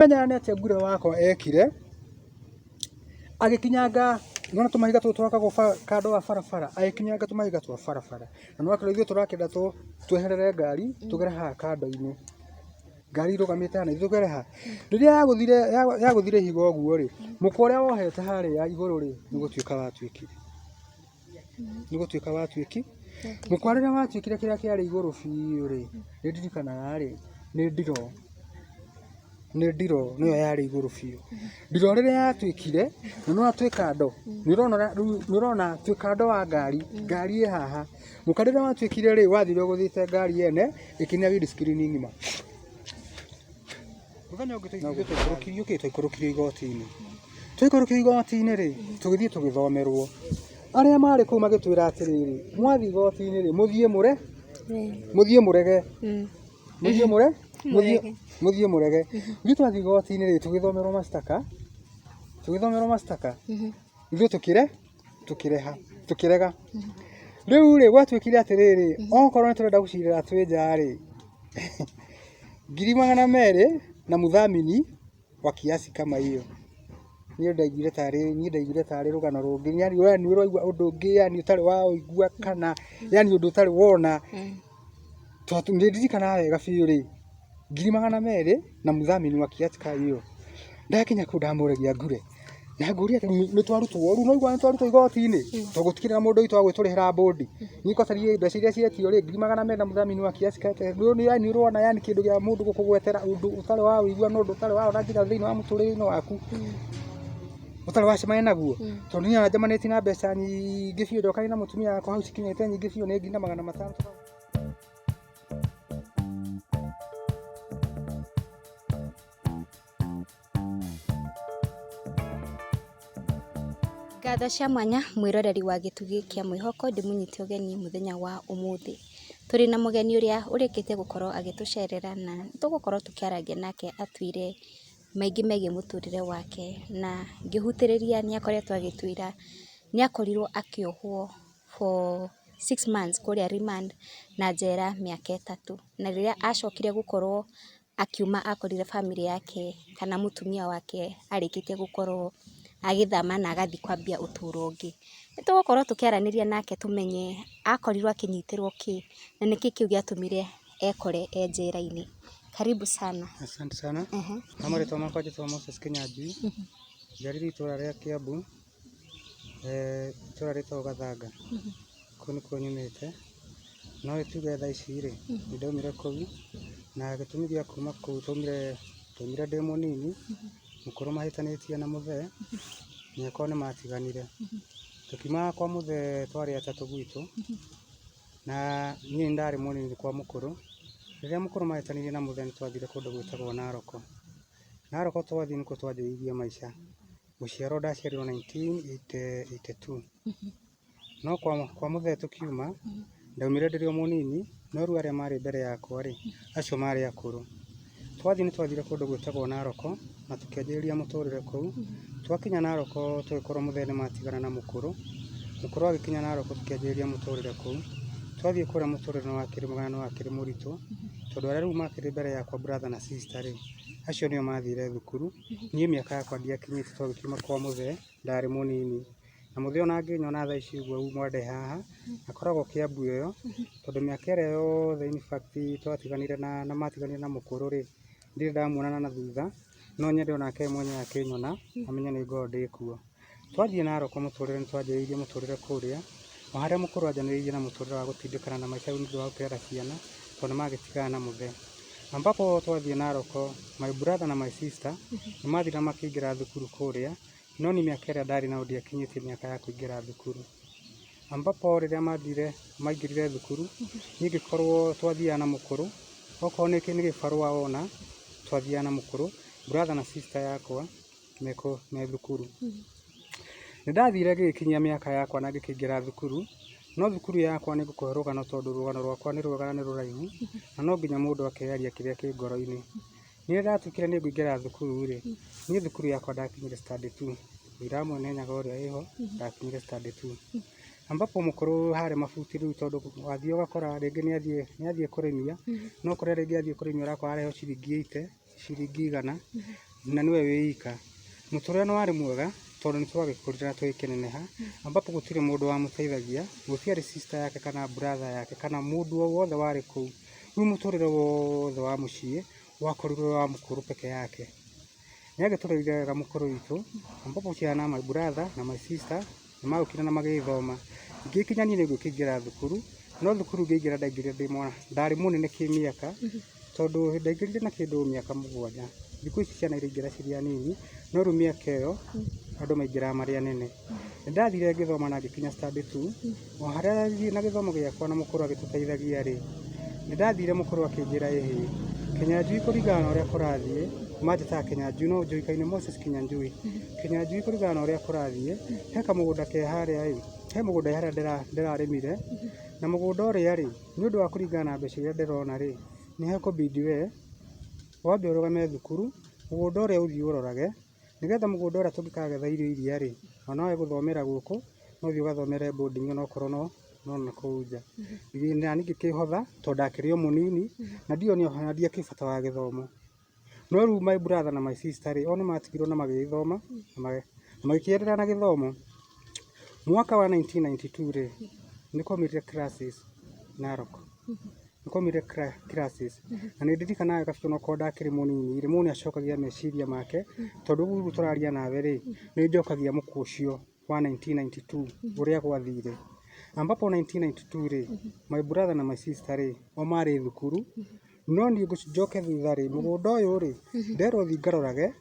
Menyaga nĩ atĩa ngure wakwa ekire, agĩkinyanga nĩwona tũmahiga tũtũ twakagwo kando wa barabara, agĩkinyanga tũmahiga twa barabara. Na nĩwakĩona ithuĩ tũrakĩenda tweherere ngari tũgere haha kando-inĩ. Ngari ĩrũgamĩte haha na ithuĩ tũgere ha? Rĩrĩa yagũthire yagũthire ihiga ũguo rĩ, mũkwa ũrĩa wohete harĩa igũrũ rĩ, nĩ gũtuĩka watuĩkire. Nĩ gũtuĩka watuĩkire. Mũkwa rĩrĩa watuĩkire kĩrĩa kĩarĩ igũrũ biũ rĩ, nĩ ndirikanaga rĩ, nĩ ndiroo. Nĩ ndiroo nĩyo yarĩ igũrũ biũ. Ndiroo rĩrĩa yatuĩkire, na nĩ wona twĩ kando, nĩ ũrona rĩu nĩ ũrona twĩ kando wa ngari, ngari ĩ haha. Mũkwa rĩrĩa watuĩkire rĩ, wathire ũgũthĩte ngari yene, ĩkĩnina windscreen ng'ima. Mũthenya ũngĩ twaikũrũkirio kĩ, twaikũrũkirio igoti-inĩ. Twaikũrũkio igoti-inĩ rĩ, tũgĩthiĩ tũgĩthomerwo. Arĩa marĩ kũu magĩtwĩra atĩrĩrĩ, mwathiĩ igoti-inĩ rĩ, mũthiĩ mũre, mũthiĩ mũrege. Mũthiĩ mũre, mũthiĩ mũrege. Ithuĩ twathiĩ igoti-inĩ rĩ, tũgĩthomerwo mashtaka, tũgĩthomerwo mashtaka, ithuĩ tũkĩre, tũkĩreha, tũkĩrega. Rĩu rĩ, gwatuĩkire atĩrĩrĩ, okorwo nĩ tũrenda gũcirĩra twĩ nja rĩ, 200,000 na mũthamini wa kiasi kama hiyo. Niĩ ndaiguire tarĩ, niĩ ndaiguire tarĩ rũgano rũngĩ, yani we nĩ ũraigua ũndũ ũngĩ yani ũtarĩ waũigua kana yani ũndũ ũtarĩ wona. Nĩ ndirikanaga wega biũ rĩ, 200,000 na mũthamini wa kiasi kama hiyo. Ndakinya kũu ndamũragia ngure, na ngũria atĩ nĩ twarutwo rĩu nĩ waigua nĩ twarutwo igoti-inĩ, tondũ gũtikĩrĩ na mũndũ witũ wa gũgĩtũrĩhĩra bond. Niĩ kwaca niĩ mbeca iria cietio rĩ, 200,000 na mũthamini wa kiasi yani nĩ ũrona yani kĩndũ gĩa mũndũ gũkũgwetera ũndũ ũtarĩ waũigua na ũndũ ũtarĩ waona nginya thĩinĩ wa mũtũrĩre-inĩ waku, ũtarĩ wacemania naguo. Tondũ niĩ ona njemanĩtie na mbeca nyingĩ biũ njokanĩrie na mũtumia wakwa hau cikinyĩte nyingĩ biũ nĩ 1,500,000. Ngatho cia mwanya mwĩroreri wa gĩtugĩ kĩa mwĩhoko ndĩmũnyite ũgeni mũthenya wa ũmũthĩ. Tũrĩ na mũgeni ũrĩa ũrĩkĩtie gũkorwo agĩtũcerera na nĩtũgũkorwo tũkĩarangia nake atwĩre maingĩ megiĩ mũtũrĩre wake na ngĩhutĩrĩria nĩ akoretwo agĩtwĩra nĩ akorirwo akĩohwo for 6 months kũrĩa remand na njera mĩaka 3 na rĩrĩa acokire gũkorwo akiuma akorire bamĩrĩ yake kana mũtumia wake arĩkĩtie gũkorwo agĩthama na agathiĩ kwambia ũtũro ũngĩ. Nĩ tũgũkorwo tũkĩaranĩria nake tũmenye akorirwo akĩnyitĩrwo kĩ na nĩkĩ kĩu gĩatũmire ekore e njera-inĩ. Karibu sana. Asante sana. Na marĩtwa makwa njĩtagwo Moses Kĩnyanjui. Njiarĩirwo itũra rĩa Kiambu, itũra rĩtagwo Gathanga. Kũu nĩkuo nyumĩte. No tuge thaa ici rĩ, nĩ ndaumire kũu, na gĩtũmi gĩa kuma kũu twaumire ndĩ mũnini, mũkũrũ mahĩtanĩtie na mũthee, mĩaka nĩ matiganire. Tũkiuma kwa mũthee twarĩ atatũ gwitũ, na niĩ nĩ ndarĩ mũnini kwa mũkũrũ. Rĩrĩa mũkũrũ mahĩtanirie na mũthee nĩ twathire kũndũ gwĩtagwo Naroko. Naroko twathiĩ nĩkuo twanjĩrĩirie maica. Gũciarwo ndaciarirwo 1982. No kwa mũthee tũkiuma, ndaumire ndĩrĩ o mũnini, no rĩu arĩa marĩ mbere yakwa rĩ, acio marĩ akũrũ. Twathiĩ nĩ twathire kũndũ gwĩtagwo Naroko, na tũkĩanjĩrĩria mũtũrĩre kũu. Twakinya Naroko tũgĩkorwo mũthee nĩ matigana na mũkũrũ, mũkũrũ agĩkinya Naroko tũkĩanjĩrĩria mũtũrĩre kũu. Twathiĩ kũrĩa mũtũrĩre nĩ wakĩrĩ mwega na nĩ wakĩrĩ mũritũ, tondũ arĩa rĩu makĩrĩ mbere yakwa brother na sister rĩ, acio nĩo mathire thukuru, niĩ mĩaka yakwa ndiakinyĩte tondũ tũkiuma kwa mũthee ndarĩ mũnini. Na mũthee ona angĩnyona thaa ici ũguo uma nde haha, akoragwo Kiambu ĩyo, tondũ mĩaka ĩrĩa yothe in fact twatiganire na matiganire na mũkũrũ rĩ, ndirĩ ndamuona na thutha, no nyende onake mwenyewe akĩnyona, amenye nĩ ngoragwo ndĩ kuo. Twathiĩ Naroko mũtũrĩre nĩ twanjĩrĩirie mũtũrĩre kũrĩa, o harĩa mũkũrũ anjanĩrĩirie na mũtũrĩre wa gũtindĩkana na maica nĩ ũndũ wa gũkĩrera ciana, tondũ nĩ magĩtigana na mũthee. Ambapo twathiĩ Naroko, my brother na my sister, nĩ mathire na makĩingĩra thukuru kũrĩa, no niĩ mĩaka ĩrĩa ndarĩ nayo ndiakinyĩtie mĩaka ya kũingĩra thukuru. Ambapo rĩrĩa mathire maingĩrire thukuru, niĩ ngĩkorwo twathiaga na mũkũrũ, okorwo nĩ gĩbarũa wona, twathiaga na mũkũrũ, brother na sister yakwa me thukuru. Nĩ ndathire ngĩgĩkinyia mĩaka yakwa na ngĩkĩingĩra thukuru, no thukuru yakwa nĩ ngũkũhe rũgano tondũ rũgano rwakwa nĩ rwega na nĩ rũraihu, na no nginya mũndũ akeyaria kĩrĩa kĩ ngoro-inĩ. Rĩrĩa ndatuĩkire nĩ ngũingĩra thukuru rĩ, niĩ thukuru yakwa ndakinyire standard two, wĩra wa Mwene Nyaga ũrĩa ĩho, ndakinyire standard two. Ambapo mũkũrũ harĩ mabuti rĩu tondũ wathiĩ ũgakora rĩngĩ nĩ athiĩ kũrĩmia, no ũkore rĩngĩ athiĩ kũrĩmia ũrakora arehwo ciringi 80, ciringi 100, Na nĩwe wĩ ika. Mũtũrĩre nĩ warĩ mwega tondũ nĩ twagĩkũrire na tũgĩkĩneneha ambapo gũtirĩ mũndũ wamũteithagia, gũtiarĩ sister yake kana brother yake kana mũndũ o wothe warĩ kũu. Rĩu mũtũrĩre wothe wa mũciĩ wakorirwo wĩ wa mũkũrũ peke yake. Nĩ agĩtũrerire wega mũkũrũ witũ ambapo ciana my brother na my sister nĩ magĩũkire na magĩgĩthoma. Ngĩkinya niĩ nĩ ngũkĩingĩra thukuru, no thukuru ngĩingĩra ndaingĩrire ndĩ mwana, ndarĩ mũnene kĩmĩaka tondũ ndaingĩrire na kĩndũ mĩaka 7. Thikũ ici ciana iraingĩra cirĩ anini, no rĩu mĩaka ĩyo andũ maingĩraga marĩ anene. Nĩ ndathire ngĩthoma na ngĩkinya standard 2, o harĩa ndathiĩ na gĩthomo gĩakwa na mũkũrũ agĩtũteithagia rĩ, nĩ ndathire mũkũrũ akĩnjĩra ĩhĩ, Kĩnyanjui kũringana na ũrĩa kũrathiĩ, manjĩtaga Kĩnyanjui no njũĩkaine Moses Kĩnyanjui. Kĩnyanjui kũringana na ũrĩa kũrathiĩ, he kamũgũnda ke harĩa ĩ, he mũgũnda harĩa ndĩrarĩmire, na mũgũnda ũrĩa rĩ, nĩ ũndũ wa kũringana na mbeca iria ndĩrona rĩ, nĩ hekũbidi we wambe ũrũgame thukuru, mũgũnda ũrĩa ũthiĩ ũrorage, nĩgetha mũgũnda ũrĩa tũngĩkagetha irio iria rĩ, ona no gũthomera gũkũ, no ũthiĩ ũgathomere boarding onokorwo no nakũu nja. Na niĩ ngĩkĩhotha tondũ ndakĩrĩ o mũnini, na ndiokĩ bata wa gĩthomo. No rĩu my brother na my sister rĩ, o nĩ matigirwo na magĩgĩthoma, na magĩkĩenderea na gĩthomo. Mwaka wa 1992 rĩ, nĩ kwaumĩrire crisis Narok. Nĩ kwaumĩrire crisis. Na nĩ ndirikanaga wega biũ onokorwo ndakĩrĩ mũnini rĩ, mũndũ nĩ acokagia meciria make, tondũ ũguo tũraria nawe rĩ, nĩ njokagia mũkwa ũcio wa 1992 ũrĩa gwathire. Ambapo 1992 rĩ, my brother na my sister rĩ, o marĩ thukuru, no niĩ njoke thutha rĩ, mũgũnda ũyũ rĩ, nderwo thiĩ ngarorage,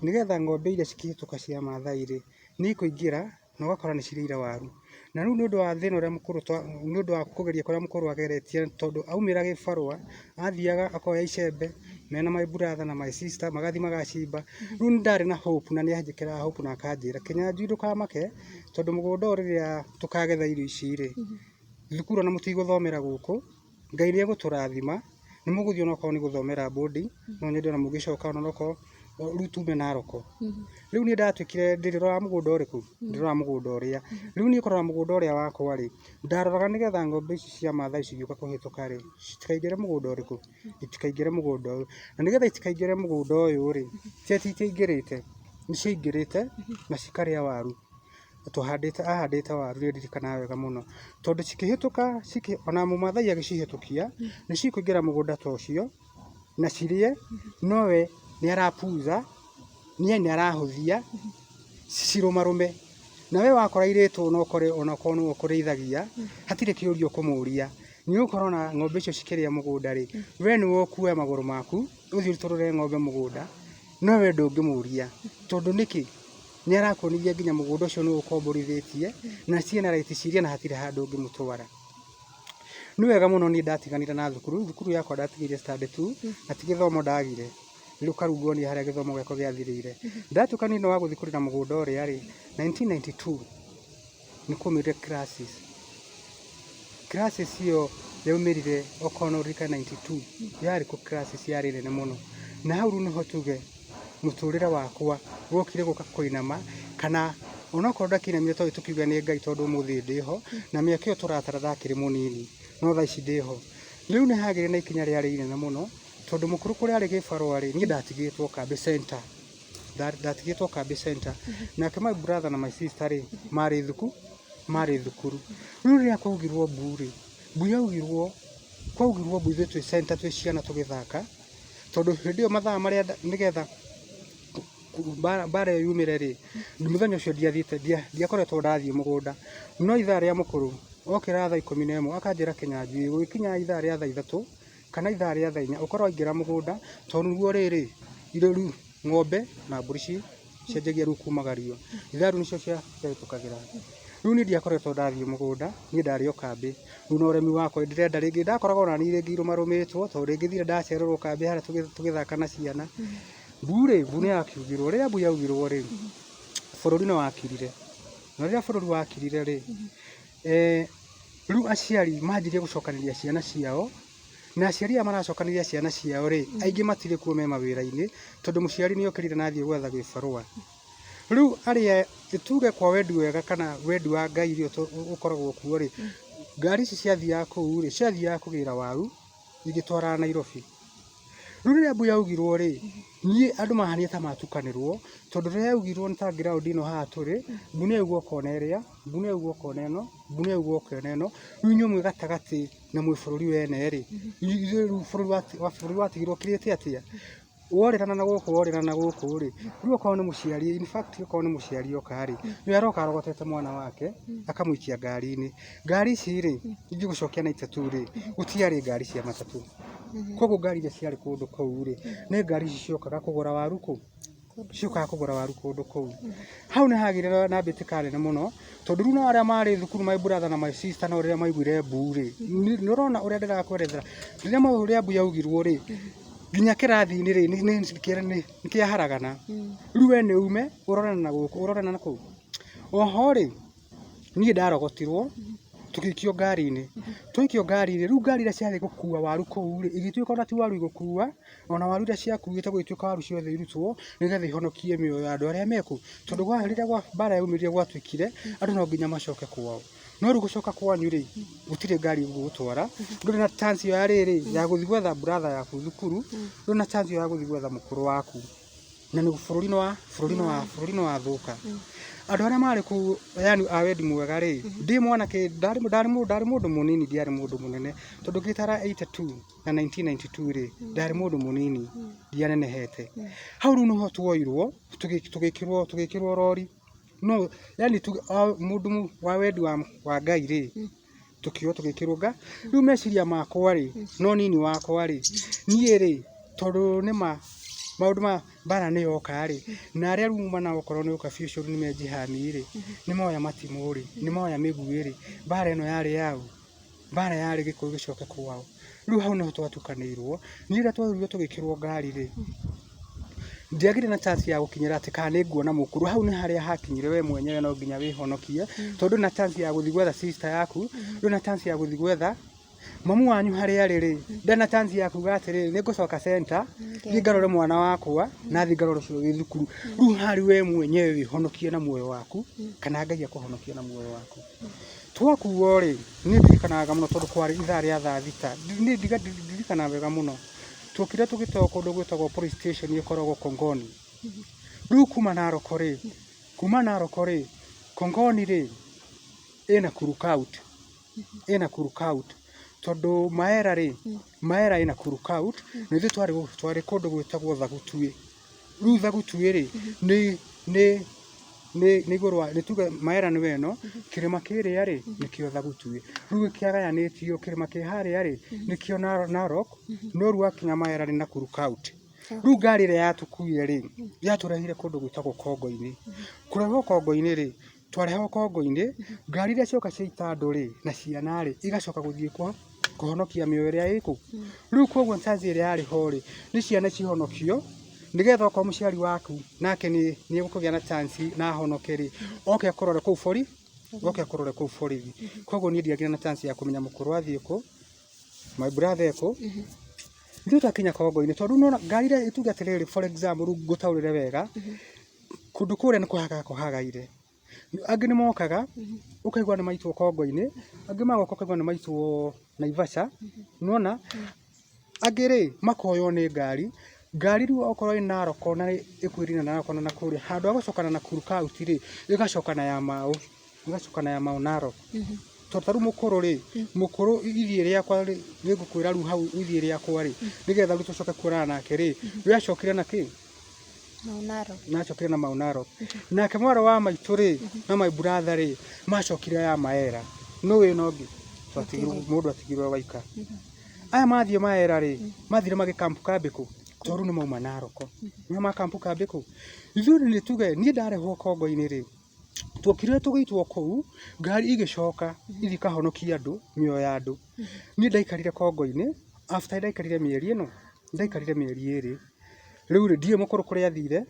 nĩgetha ng'ombe iria cikĩhĩtũka cia Maathai rĩ, nĩ ikũingĩra na ũgakora nĩ cirĩire waru. Na rĩu nĩ ũndũ wa thĩna ũrĩa mũkũrũ, nĩ ũndũ wa kũgeria kũrĩa mũkũrũ ageretie, tondũ aumĩra gĩbarũa, athiaga akoya icembe mena my brother na my sister, magathiĩ magacimba. Rĩu nĩ ndarĩ na hope na nĩ anjĩkĩraga hope na akanjĩra, Kĩnyanjui ndũkamake, tondũ mũgũnda ũyũ rĩrĩa tũkagetha irio ici rĩ, thukuru ona mũtigũthomera gũkũ, Ngai nĩ egũtũrathima, nĩ mũgũthiĩ onokorwo nĩ gũthomera boarding, no nyende ona mũgĩcoka onokorwo rĩu tume Narok. Rĩu niĩ ndatuĩkire ndĩroraga mũgũnda ũrĩkũ? Ndĩroraga mũgũnda ũrĩa. Rĩu niĩ kũrora mũgũnda ũrĩa wakwa rĩ, ndaroraga nĩgetha ng'ombe ici cia Maathai cigĩũka kũhĩtũka rĩ, citikaingĩre mũgũnda ũrĩkũ? Itikaingĩre mũgũnda ũyũ. Na nĩgetha itikaingĩre mũgũnda ũyũ rĩ, ti atĩ itiaingĩrĩte, nĩ ciaingĩrĩte na cikarĩa waru. Tũhandĩte, ahandĩte waru nĩ ndirikanaga wega mũno, tondũ cikĩhĩtũka, ona mũmathai agĩcihĩtũkia, nĩ cikũingĩra mũgũnda ta ũcio na cirĩe, nowe nĩ arapuza, nĩ arahũthia cirũmarũme. Na we wakora irĩtwo na ũkore onakorwo nĩwe ũkũrĩithagia, hatirĩ kĩũria ũkũmũria. Nĩ ũgũkora ona ng'ombe icio cikĩrĩa mũgũnda rĩ, we nĩwe ũkuoya magũrũ maku, ũthiĩ ũrutũrũre ng'ombe mũgũnda, no we ndũngĩmũria. Tondũ nĩkĩ? Nĩ arakuonithia nginya mũgũnda ũcio nĩwe ũkomborithĩtie, na ciĩna right ciria na hatirĩ handũ ũngĩmũtwara. Nĩ wega mũno niĩ ndatiganire na thukuru, thukuru yakwa ndatigire standard 2, na ti gĩthomo ndagire. Rĩu nguonie harĩa gĩthomo gĩakwa gĩathirĩire. Ndatuĩka niĩ nĩ wa gũthiĩ kũrĩra mũgũnda ũrĩa rĩ, 1992 nĩ kwaumĩrire crisis. Crisis ĩyo yaumĩrire okorwo no ũririkane 92, yarĩ kũ crisis yarĩ nene mũno. Na hau rĩu nĩho tuge mũtũrĩre wakwa wokire gũka kũinama, kana onokorwo ndakĩinamire tondũ tũkiuge nĩ Ngai tondũ ũmũthĩ ndĩho, na mĩaka ĩyo tũratara ndakĩrĩ mũnini, no thaa ici ndĩho. Rĩu nĩ hagĩire na ikinya rĩarĩ inene mũno, tondũ mũkũrũ kũrĩa arĩ gĩbarũa rĩ, niĩ ndatigĩtwo kambĩ center. Ndatigĩtwo kambĩ center. Nake my brother na my sister rĩ, marĩ thuku, marĩ thukuru. Rĩu rĩrĩa kwaugirwo mbu rĩ, mbu yaugirwo, kwaugirwo mbu ithuĩ twĩ center twĩ ciana tũgĩthaka, tondũ hĩndĩ ĩyo mathaa marĩa nĩgetha mbara ĩyo yumĩre rĩ, mũthenya ũcio ndiathiĩte, ndiakoretwo ndathiĩ mũgũnda. No ithaa rĩa mũkũrũ, okĩra thaa 11 akanjĩra Kĩnyanjui, gũgĩkinya ithaa rĩa thaa 3 kana ithaa rĩa thaa 4 ũkorwo waingĩra mũgũnda, tondũ nĩguo rĩrĩ, irio rĩu ng'ombe na mbũri cianjagia rĩu kumagario. Ithaa rĩu nĩcio ciahĩtũkagĩra. Rĩu niĩ ndiakoretwo ndathiĩ mũgũnda, niĩ ndarĩ o kambĩ. Rĩu na ũrĩmi wakwa ndĩrenda rĩngĩ, ndakoragwo ona niĩ rĩngĩ irũmarũmĩtwo, tondũ rĩngĩ thire ndacererwo kambĩ harĩa tũgĩthaka na ciana. Mbu rĩ, mbu nĩ yakiugirwo, rĩrĩa mbu yaugirwo rĩ, bũrũri nĩ wakirire. Na rĩrĩa bũrũri wakirire rĩ, rĩu aciari manjirie gũcokanĩrĩria ciana ciao, na aciari aya maracokanĩrĩria ciana ciao rĩ, aingĩ matirĩ kuo me mawĩra-inĩ, tondũ mũciari nĩ okĩrire na athiĩ gwetha gĩbarũa. Rĩu arĩa tuge kwa wendi wega kana wendi wa Ngai ũrĩa ũkoragwo kuo rĩ, ngari ici ciathiaga kũu rĩ, ciathiaga kũgĩra waru igĩtwaraga Nairobi. Rĩu rĩrĩa mbu yaugirwo rĩ, niĩ andũ mahanire ta matukanĩrwo, tondũ rĩrĩa yaugirwo nĩ ta ground ĩno haha tũrĩ, mbu nĩ yaugwo kona ĩrĩa, mbu nĩ yaugwo kona ĩno, mbu nĩ yaugwo kona ĩno, rĩu inyuĩ mwĩ gatagatĩ na mwĩ bũrũri wene rĩ, ithuĩ rĩu bũrũri watigirwo ũkirĩte atĩa? Worĩrana na gũkũ worĩrana na gũkũ rĩ, rĩu okorwo nĩ mũciari, in fact okorwo nĩ mũciari oka rĩ, nĩwe aroka arogotete mwana wake, akamũikia ngari-inĩ. Ngari ici rĩ, ingĩgũcokia 92 rĩ, gũtiarĩ ngari cia matatũ. Koguo ngari iria ciarĩ kũndũ kũu rĩ, nĩ ngari ici ciokaga kũgũra waru kũ? Ciokaga kũgũra waru kũndũ kũu. Hau nĩ hagĩire na mbĩtĩka nene mũno, tondũ rĩu no arĩa marĩ thukuru my brother na my sister no rĩrĩa maiguire mbu rĩ, nĩ ũrona ũrĩa ndĩrakwerethera, rĩrĩa ũrĩa mbu yaugirwo rĩ, nginya kĩrathi-inĩ rĩ, nĩ kĩaharagana. Rĩu we nĩ ume, ũrorane na gũkũ, ũrorane na kũu. Oho rĩ, niĩ ndarogotirwo, tũgĩikio ngari-inĩ. Twaikio ngari-inĩ, rĩu ngari iria ciarĩ gũkua waru kũu rĩ, igĩtuĩka ona ti waru igũkua, ona waru iria ciakuĩte gũgĩtuĩka waru ciothe irutwo, nĩgetha ihonokie mĩoyo ya andũ arĩa me kũu. Tondũ rĩrĩa mbara yaumĩrire gwatuĩkire, andũ no nginya macoke kwao. No rĩu gũcoka kwanyu rĩ, gũtirĩ ngari ĩgũgũtwara, ndũrĩ na chance ĩyo ya rĩrĩ, ya gũthiĩ gwetha brother yaku thukuru, ndũrĩ na chance ĩyo ya gũthiĩ gwetha mũkũrũ waku. Na nĩ bũrũri nĩ wa bũrũri nĩ wa bũrũri nĩ wathũka. Andũ arĩa marĩ kũu yani a wendi mwega rĩ, ndĩ mwanake ndarĩ ndarĩ ndarĩ mũndũ mũnini ndiarĩ mũndũ mũnene, tondũ ngĩtara 82 na 1992 rĩ, ndarĩ mũndũ mũnini, ndianenehete. Hau rĩu nĩho tuoirwo, tũgĩkĩrwo tũgĩkĩrwo rori. No yani mũndũ wa wendi wa Ngai rĩ, tũkĩoywo tũgĩkĩrwo nga. Rĩu meciria makwa rĩ, no nini wakwa rĩ, niĩ rĩ, tondũ nĩma maũndũ ma mbara nĩ yoka rĩ, na arĩa rĩu mana okorwo nĩ ũkabi ũcio nĩ mejihami rĩ, nĩ moya matimũ rĩ, nĩ moya mĩguĩ rĩ, mbara ĩno yarĩ yaũ? Mbara yarĩ Gĩkũyũ gĩcoke kwao. Rĩu hau nĩho twatukanĩirwo. Niĩ rĩrĩa tworirwo tũgĩkĩrwo ngari rĩ, ndiagĩire na chance ya gũkinyĩra atĩ kana nĩ nguona mũkũrũ. Hau nĩ harĩa hakinyire we mwenyewe no nginya wĩhonokie, tondũ ndũrĩ na chance ya gũthiĩ gwetha sister yaku, ndũrĩ na chance ya gũthiĩ gwetha mamu wanyu harĩa arĩ rĩ, ndarĩ na chance ya kuga atĩrĩrĩ nĩ ngũcoka center, thiĩ ngarore mwana wakwa, na thiĩ ngarore ũcio wĩ thukuru. Rĩu harĩ we mwenyewe wĩhonokie na muoyo waku, kana Ngai akũhonokie na muoyo waku. Twakuo rĩ, niĩ ndirikanaga mũno tondũ kwarĩ ithaa rĩa thaa thita, niĩ ndirikanaga wega mũno. Twokire tũgĩtwarwo kũndũ gwĩtagwo police station ĩkoragwo Kongoni. Rĩu kuma Narok rĩ, kuma Narok rĩ, Kongoni rĩ, ĩ Nakuru county, ĩ Nakuru county. Tondũ Maera rĩ, Maera ĩ Nakuru county, na ithuĩ twarĩ kũndũ gwĩtagwo Thagutuĩ. Rĩu Thagutuĩ rĩ, nĩ nĩ nĩ nĩ igũrũ wa nĩ tuge Maera nĩwe ĩno, kĩrĩma kĩrĩa rĩ, nĩkĩo Thagutuĩ. Rĩu kĩagayanĩtio kĩrĩma kĩ harĩa rĩ, nĩkĩo Narok, no rĩu wakinya Maera nĩ Nakuru county. Rĩu ngari ĩrĩa yatũkuire rĩ, yatũrehire kũndũ gwĩtagwo Kongo-inĩ. Kũrehwo Kongo-inĩ rĩ, twarehwo Kongo-inĩ, ngari iria cioka ciaita andũ rĩ, na ciana rĩ, igacoka gũthiĩ kũhonokia mĩoyo ĩrĩa ĩ kũu. Rĩu koguo chance ĩrĩa yarĩ ho rĩ, nĩ ciana cihonokio, nĩgetha okorwo mũciari waku nake nĩ egũkĩgĩa na chance na ahonoke rĩ, oke akũrore kũu borithi, oke akũrore kũu borithi. Koguo niĩ ndiagĩire na chance ya kũmenya mũkũrũ athiĩ kũ, my brother e kũ. Ithuĩ twakinya Kongo-inĩ, tondũ nĩwona ngari iria tuge atĩrĩrĩ for example rĩu ngũtaũrĩre wega, kũndũ kũrĩa nĩ kũhagaga kũhagaire. Angĩ nĩ mokaga, ũkaigua nĩ maitwo Kongo-inĩ, angĩ magoka ũkaigua nĩ maitwo Naivasha, nĩwona? Angĩ rĩ, makoywo nĩ ngari, ngari rĩu okorwo ĩ Narok na ĩkuhĩrĩirie na Narok na kũrĩa, handũ ha gũcoka na Nakuru county rĩ, ĩgacoka na ya Mau, ĩgacoka na ya Mau Narok. Tondũ ta rĩu mũkũrũ rĩ, mũkũrũ ithiĩ rĩakwa rĩ, nĩngũkwĩra rĩu hau ithiĩ rĩakwa rĩ, nĩgetha rĩu tũcoke kuonana nake rĩ, we acokire na kĩ? Mau Narok. Nacokire na Mau Narok. Nake mwarĩ wa maitũ rĩ, na my brother rĩ, macokire ya Maera. Nũ wĩna ũngĩ? Twatigirwo, mũndũ atigirwo waika. Aya mathiĩ Maera rĩ, mathire magĩ camp kambĩ kũ? Tondũ rĩu nĩ mauma Narok. Nĩ ma camp kambĩ kũ? Ithuĩ nĩ tuge, niĩ ndarehwo Kongo-inĩ rĩ, tuokire tũgĩitwo kũu, ngari igĩcoka ithiĩ ikahonokie andũ, mĩoyo ya andũ. Niĩ ndaikarire Kongo-inĩ, after ndaikarire mĩeri ĩno, ndaikarire mĩeri ĩrĩ. Rĩu rĩ, ndiũĩ mũkũrũ kũrĩa athire,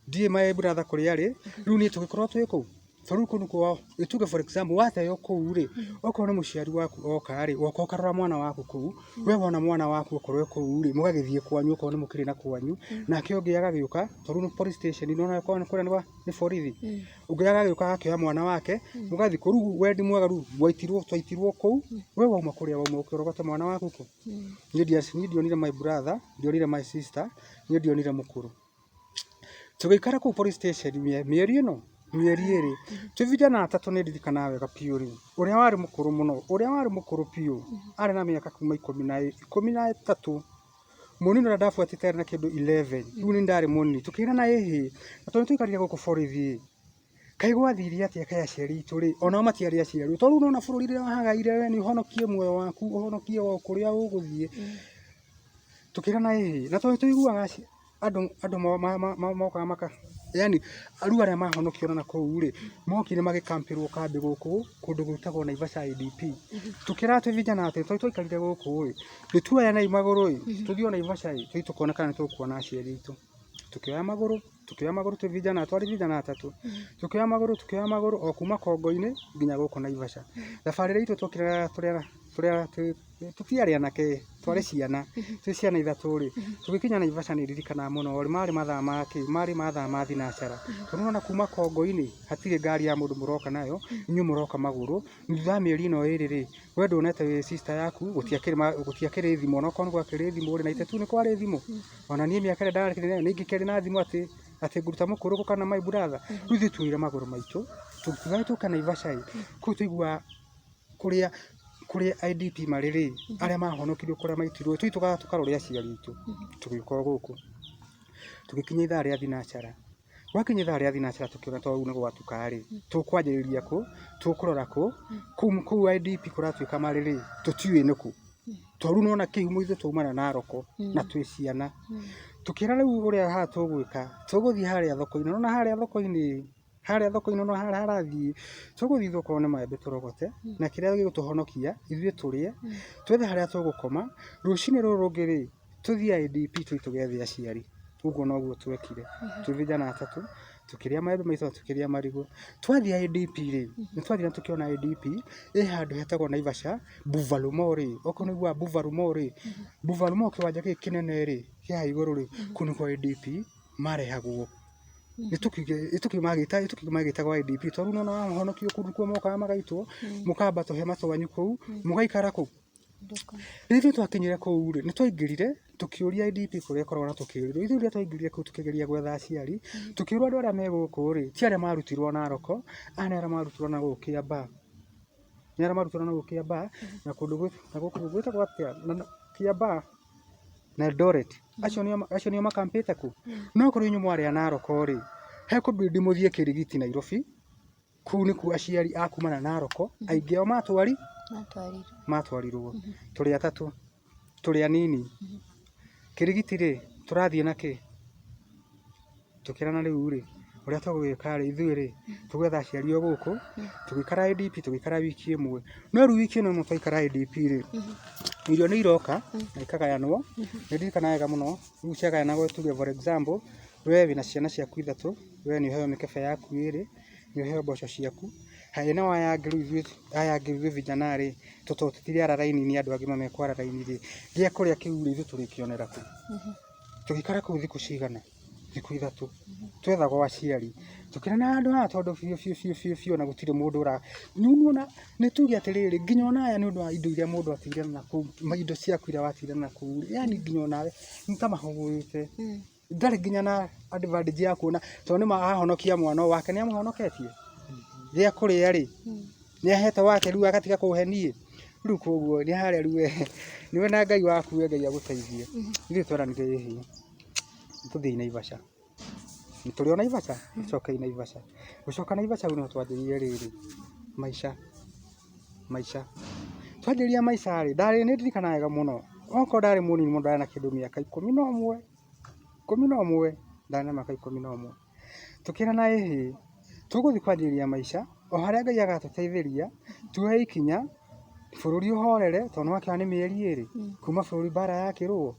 ndiũĩ my brother kũrĩa arĩ, rĩu niĩ tũgĩkorwo twĩ kũ? Tondũ rĩu kũu nĩkuo tuge for example wateo kũu rĩ, okorwo nĩ mũciari waku oka rĩ, woka ũkarora mwana waku kũu, we wona mwana waku okorwo e kũu rĩ, mũgagĩthiĩ kwanyu okorwo nĩ mũkĩrĩ na kwanyu, nake ũngĩ agagĩũka, tondũ rĩu police station nĩwona kũrĩa nĩ borithi, ũngĩ agagĩũka agakĩoya mwana wake, mũgathiĩ kũu, rĩu wendi mwega rĩu mwaitirwo twaitirwo kũu, we wauma kũrĩa wauma ũke ũrogote mwana waku kũ? Niĩ ndionire my brother, ndionire my sister, niĩ ndionire mũkũrũ. Tũgĩikara kũu police station mĩeri ĩno, mĩeri ĩrĩ, twĩ vijana atatũ nĩ ndirikanaga wega biũ rĩ, ũrĩa warĩ mũkũrũ mũno, ũrĩa warĩ mũkũrũ biũ, arĩ na mĩaka kuma 13, mũnini ũrĩa ndabuatĩte arĩ na kĩndũ 11, rĩu niĩ ndarĩ mũnini, tũkĩrana ĩhĩ, na tondũ nĩ twaikarire gũkũ borithi ĩ, kaĩ gwathire atĩa kaĩ aciari aitũ rĩ, onao matiarĩ aciari, tondũ rĩu nĩwona bũrũri rĩrĩa wahagaire we nĩ ũhonokie muoyo waku, ũhonokie o kũrĩa ũgũthiĩ, tũkĩrana ĩhĩ, na tondũ tũiguaga andũ mokaga maka yani rĩu arĩa mahonokio na kũu rĩ, mokire magĩkampĩrwo kambĩ gũkũ kũndũ gwĩtagwo Naivasha IDP. Tũkĩra twĩ vijana atĩ tondũ twaikarire gũkũ ĩ, nĩ tuoyanei magũrũ ĩ, tũthiĩ o Naivasha ĩ, tũthiĩ tũkone kana nĩ tũkuona aciari aitũ. Tũkĩoya magũrũ, tũkĩoya magũrũ twĩ vijana, twarĩ vijana atatũ, tũkĩoya magũrũ, tũkĩoya magũrũ o kuma Kongo-inĩ nginya gũkũ Naivasha. Thabarĩ ĩrĩa itũ twokire tũrĩ tũtiarĩ anake, twarĩ ciana, twĩ ciana ithatũ rĩ, tũgĩkinya Naivasha nĩ ndirikanaga mũno rĩ, marĩ mathaa ma kĩ, marĩ mathaa ma thinacara, tondũ nĩ wona kuma Kongo-inĩ hatirĩ ngari ya mũndũ mũroka nayo, inyuĩ mũroka magũrũ, thutha wa mĩeri ĩno ĩrĩ rĩ, we nduonete sister yaku, gũtiakĩrĩ thimũ, ona okorwo nĩ gwakĩrĩ thimũ rĩ, 92 nĩ kwarĩ thimũ? Ona niĩ mĩaka ĩrĩa ndakĩrĩ nayo nĩ ingĩkĩarĩ na thimũ atĩ atĩ ngũruta mũkũrũkũ kana my brother, rĩu ithuĩ tuoire magũrũ maitũ, tũkiuga tũke Naivasha ĩ, kũu tũiguaga kũrĩa kũrĩa IDP marĩ rĩ, arĩa mahonokirio kũrĩa maitirwo, tũthiĩ tũkarore aciari aitũ, tũgĩũka o gũkũ, tũgĩkinya ithaa rĩa thinacara, gwakinya ithaa rĩa thinacara tũkĩona to rĩu nĩ gwatuka rĩ, tũkwanjĩrĩria kũ, tũkũrora kũ, kũu IDP kũratuĩka marĩ rĩ, tũtiũĩ nĩkũ, to rĩu nĩwona kĩhumo ithuĩ twaumana Narok na twĩ ciana, tũkĩra rĩu ũrĩa haha tũgwĩka, tũgũthiĩ harĩa thoko-inĩ, nĩwona harĩa thoko-inĩ harĩa thoko-inĩ no harĩa harathiĩ, tũgũthiĩ okorwo nĩ maembe tũrogote, na kĩrĩa gĩgũtũhonokia ithuĩ tũrĩe, twethe harĩa tũgũkoma, rũcinĩ rũrũ rũngĩ rĩ, tũthiĩ IDP tũthiĩ tũgethe aciari. Ũguo noguo twekire, twĩ vijana atatũ, tũkĩrĩa maembe maitũ na tũkĩrĩa marigũ. Twathiĩ IDP rĩ, nĩ twathire na tũkĩona IDP ĩ handũ hetagwo Naivasha, Buffalo Mall rĩ, okorwo nĩ ũiguaga Buffalo Mall rĩ, Buffalo Mall kĩwanja gĩkĩ kĩnene rĩ, kĩ haha igũrũ rĩ, kũu nĩkuo IDP marehagwo. Nĩ magĩtagwo IDP tondũ rĩu nĩ wona wahonokio kũu nĩkuo mokaga magaitwo, mũkamba tũhema twanyu kũu, mũgaikara kũu. Rĩrĩa ithuĩ twakinyire kũu rĩ, nĩ twaingĩrire tũkĩũria IDP kũrĩa ĩkoragwo na tũkĩũrĩrwo. Ithuĩ rĩrĩa twaingĩrire kũu tũkĩgeria gwetha aciari, tũkĩrwo andũ arĩa me gũkũ rĩ, ti arĩa marutirwo Narok, aya nĩ arĩa marutirwo na gũkũ Kiambaa. Nĩ arĩa marutirwo na gũkũ Kiambaa na kũndũ gwĩtagwo atĩa, Kiambaa na Eldoret. Acio nĩo makampĩte kũ? No korwo inyuĩ mwarĩ a Narok rĩ, hekũbidi mũthiĩ Kĩrigiti Nairobi, kũu nĩkuo aciari a kuma na Narok aingĩ ao matwarirwo. Tũrĩ atatũ, tũrĩ anini. Kĩrigiti rĩ, tũrathiĩ na kĩ? Tũkĩrana rĩu rĩ, ũrĩa tũgwĩka rĩ, ithuĩ rĩ, tũgwetha aciari o gũkũ, tũgĩikara IDP tũgĩikara wiki ĩmwe. No rĩu wiki ĩno ĩmwe twaikara IDP rĩ, irio nĩ iroka na ikagayanwo, nĩ ndirikanaga wega mũno, rĩu ciagayanagwo tuge for example, we wĩna ciana ciaku ithatũ, we nĩ ũheo mĩkebe yaku ĩrĩ, nĩ ũheo mboco ciaku, haya nao aya angĩ rĩu ithuĩ aya angĩ ithuĩ vijana rĩ, tondũ tũtiriara raini nĩ andũ agima mekwara raini rĩ, gĩa kũrĩa kĩu rĩ, ithuĩ tũrĩkĩonera kũ? Tũgĩikara kũu thikũ cigana? Thikũ ithatũ. Twethagwo aciari. Tũkĩrana handũ haha tondũ biũ biũ biũ biũ biũ ona gũtirĩ mũndũ ũra, rĩu nĩwona nĩ tuge atĩrĩrĩ, nginya ona aya nĩ ũndũ wa indo iria mũndũ atigire nakũu, indo ciaku iria watigire nakũu rĩ, yaani nginya onawe nĩ ta mahũgũĩte. Ndarĩ nginya na advantage ya kuona tondũ nĩma ahonokia mwana wake nĩ amũhonoketie? Gĩa kũrĩa rĩ, nĩ ahete wake rĩu agatiga kũhe niĩ? Rĩu koguo nĩ harĩa rĩu we nĩwe na Ngai waku we Ngai agũteithie. Ithuĩ tweranire ĩhĩ, tũthiĩ Naivasha. Nĩ tũrĩ o Naivasha? Tũcokei Naivasha. Gũcoka Naivasha rĩu nĩho twanjĩrĩirie rĩrĩ, maica. Maica. Twanjĩrĩria maica rĩ, ndarĩ nĩ ndirikanaga wega mũno, okorwo ndarĩ mũnini mũno ndarĩ na kĩndũ mĩaka 11, 11, ndarĩ na mĩaka 11. Tũkĩrana ĩhĩ, tũgũthiĩ kwanjĩrĩria maica, o harĩa Ngai agatũteithĩria, tuoe ikinya, bũrũri ũhorere, tondũ nĩ wakĩona nĩ mĩeri ĩrĩ, kuma bũrũri mbara yakĩrũo,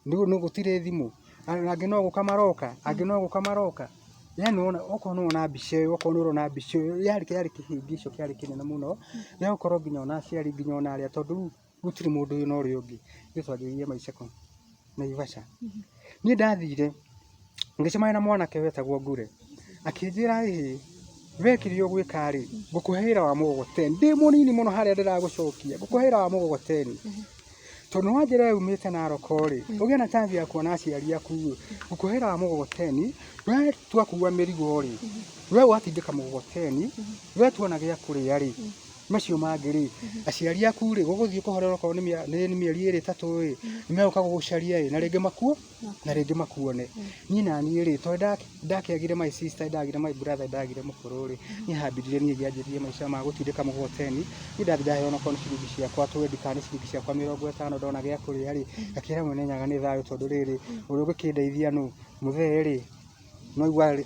rĩu gũtirĩ thimũ, angĩ no gũka maroka, angĩ no gũka maroka. Yani wona okorwo nĩ wona mbica ĩyo, okorwo nĩ ũrona mbica ĩyo, yarĩ kĩhĩngĩco kĩarĩ kĩnene mũno, gĩa gũkorwo nginya ona aciari nginya ona arĩa, tondũ rĩu gũtirĩ mũndũ wĩna ũrĩa ũngĩ. Ithuĩ twanjĩrĩirie maica kũ? Naivasha. Niĩ ndathire ngĩcemania na mwanake wetagwo Ngure, akĩnjĩra ĩhĩ, we kĩrĩa ũgwĩka rĩ, ngũkũhe wĩra wa mũgogoteni, ndĩ mũnini mũno harĩa ndĩragũcokia, ngũkũhe wĩra wa mũgogoteni. Tondũ nĩwanjĩra we umĩte Narok rĩ, ũgĩe na chance ya kuona aciari aku rĩ, ngũkũhe wĩra wa mũgogoteni, we twakua mĩrigo rĩ, we ũgatindĩka mũgogoteni, we tuona gĩa kũrĩa rĩ, macio mangĩ rĩ, aciari aku rĩ, gũgũthiĩ kũhorera okorwo nĩ mĩeri ĩrĩ ĩtatũ rĩ, nĩmegũka gũgũcaria ĩ, na rĩngĩ makuo na rĩngĩ makuone. Niĩ naniĩ rĩ, tondũ ndakĩagire my sister, ndagire my brother, ndagire mũkũrũ rĩ, niĩ hambindire niĩ ngĩanjĩrĩria maica ma gũtindĩka mũgogoteni. Niĩ ndathiĩ ndaheo onokorwo nĩ ciringi ciakwa twendi kana nĩ ciringi ciakwa 50 ndona gĩa kũrĩa rĩ, ngakĩra mwene Nyaga nĩ thayũ tondũ rĩrĩ, ũrĩa ũngĩkĩndeithia nũ? Mũthee rĩ, noigua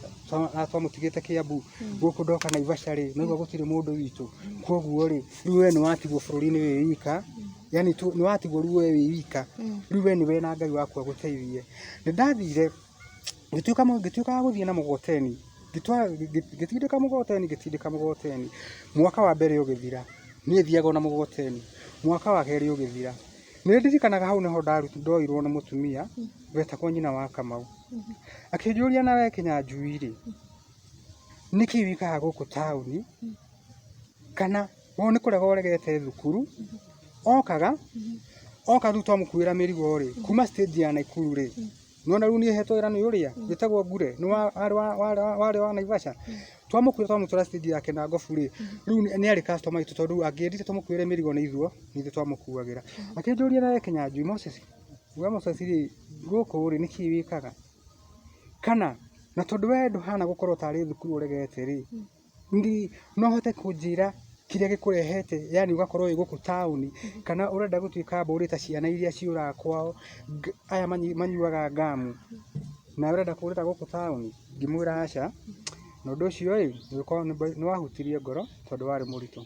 twamũtigĩte Kiambu, gũkũ ndoka Naivasha rĩ, noigua gũtirĩ mũndũ witũ. Koguo rĩ, rĩu we nĩ watigwo bũrũri-inĩ wĩ wika, yani nĩ watigwo rĩu we wĩ wika, rĩu we nĩ we na Ngai waku agũteithie. Nĩ ndathire ngĩtuĩka wa gũthiĩ na mũgogoteni, ngĩtindĩka mũgogoteni, ngĩtindĩka mũgogoteni, mwaka wa mbere ũgĩthira, niĩ thiaga o na mũgogoteni, mwaka wa kerĩ ũgĩthira. Nĩ ndirikanaga hau nĩho ndoirwo nĩ mũtumia wetagwo nyina wa Kamau. Akĩnjũria nawe Kĩnyanjui rĩ, nĩkĩ wĩkaga gũkũ taũni, kana we nĩ kũrega ũregete thukuru, okaga, oka rĩu twamũkuĩra mĩrigo rĩ, kuma stage ya Naikuru rĩ, nĩwona rĩu niĩ hetwo wĩra nĩ ũrĩa wĩtagwo Ngure, nĩ warĩ wa Naivasha, twamũkuĩra twamũtwara stage ya Kinangofu rĩ, rĩu nĩ arĩ customer witũ tondũ angĩendire tũmũkuĩre mĩrigo nĩ ithuĩ twamũkuagĩra. Akĩnjũria nawe Kĩnyanjui Moses, we Moses rĩ, gũkũ rĩ, nĩkĩ wĩkaga? Kana, na tondũ we ndũhana gũkorwo tarĩ thukuru ũregete rĩ, no ũhote kũnjĩra kĩrĩa gĩkũrehete yani ũgakorwo wĩ gũkũ taũni, kana ũrenda gũtuĩka mbũri ta ciana iria ciũraga kwao, aya manyuaga ngamu, nawe ũrenda kũũrĩra gũkũ taũni? Ngĩmwĩra aca, na ũndũ ũcio rĩ, nĩ wahutirie ngoro tondũ warĩ mũritũ.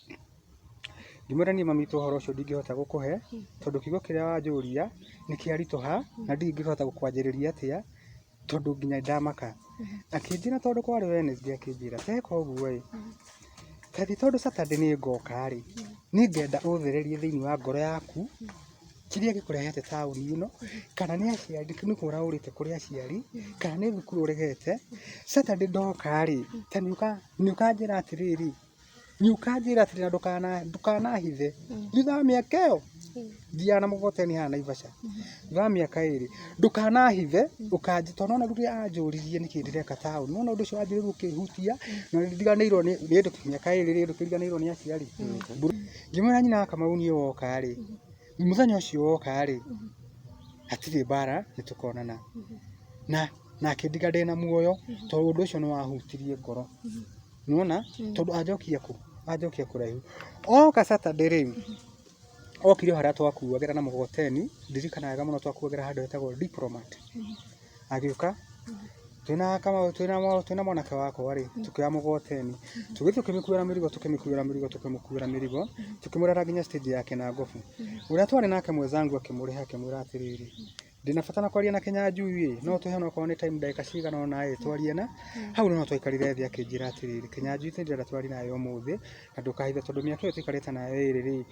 Ngĩmwĩra niĩ mami witũ ũhoro ũcio ndingĩhota gũkũhe, tondũ kiugo kĩrĩa wanjũria nĩ kĩaritũha na ndingĩhota gũkwanjĩrĩria atĩa, tondũ nginya ndamaka. Akĩnjĩra tondũ kwarĩ Wednesday akĩnjĩra teka ũguo ĩ, ta thiĩ tondũ Saturday nĩ ngoka rĩ, nĩ ngenda ũthererie thĩinĩ wa ngoro yaku kĩrĩa gĩkũrehete taũni ĩno, kana nĩ aciari, nĩ kũra ũrĩte kũrĩ aciari, kana nĩ thukuru ũregete. Saturday ndoka rĩ, ta nĩ ũkanjĩra atĩrĩrĩ, nĩ ũkanjĩra atĩrĩ na ndũkanahithe thutha wa mĩaka ĩyo thiaga na mũgogoteni haha Naivasha thutha wa mĩaka ĩrĩ ndũkanahithe ũkanjĩ tondũ nona rĩrĩa anjũririe nĩkĩ ndĩreka taũni nona ũndũ ũcio wanjĩrĩria ũkĩhutia na nĩ ndiganĩirwo nĩ mĩaka ĩrĩ rĩ ndũkĩriganĩirwo nĩ aciari. Ngĩmwĩra nyina wa Kamau niĩ woka rĩ, mũthenya ũcio woka rĩ, hatirĩ mbara nĩ tũkonana. Na akĩndiga ndĩna muoyo tondũ ũndũ ũcio nĩ wahutirie ngoro. Nĩwona? Tondũ anjokia kũ? Anjokia kũraihu. Oka Saturday rĩ, okire o harĩa twakuagĩra na mũgogoteni, ndirikanaga wega mũno twakuagĩra handũ hetagwo Diplomat. Agĩũka, twĩna Kamau, twĩna mwanake wakwa rĩ, tũkĩoya mũgogoteni, tũgĩthiĩ tũkĩmĩkuĩra mĩrigo, tũkĩmĩkuĩra mĩrigo, tũkĩmũkuĩra mĩrigo, tũkĩmũrehera nginya stage ya Kinangofu. Ũrĩa twarĩ nake mwenzangu akĩmũrĩha akĩmwĩra atĩrĩrĩ, ndĩna bata na kwaria na Kĩnyanjui ĩ, no tũhe onokorwo nĩ time ndagĩka cigana ũna ĩ, twarie na, hau nĩho twaikarire thĩ akĩnjĩra atĩrĩrĩ, Kĩnyanjui nĩ ndĩrenda twarie nawe ũmũthĩ, na ndũkahithe tondũ mĩaka ĩyo tũikarĩte nawe ĩrĩ rĩ,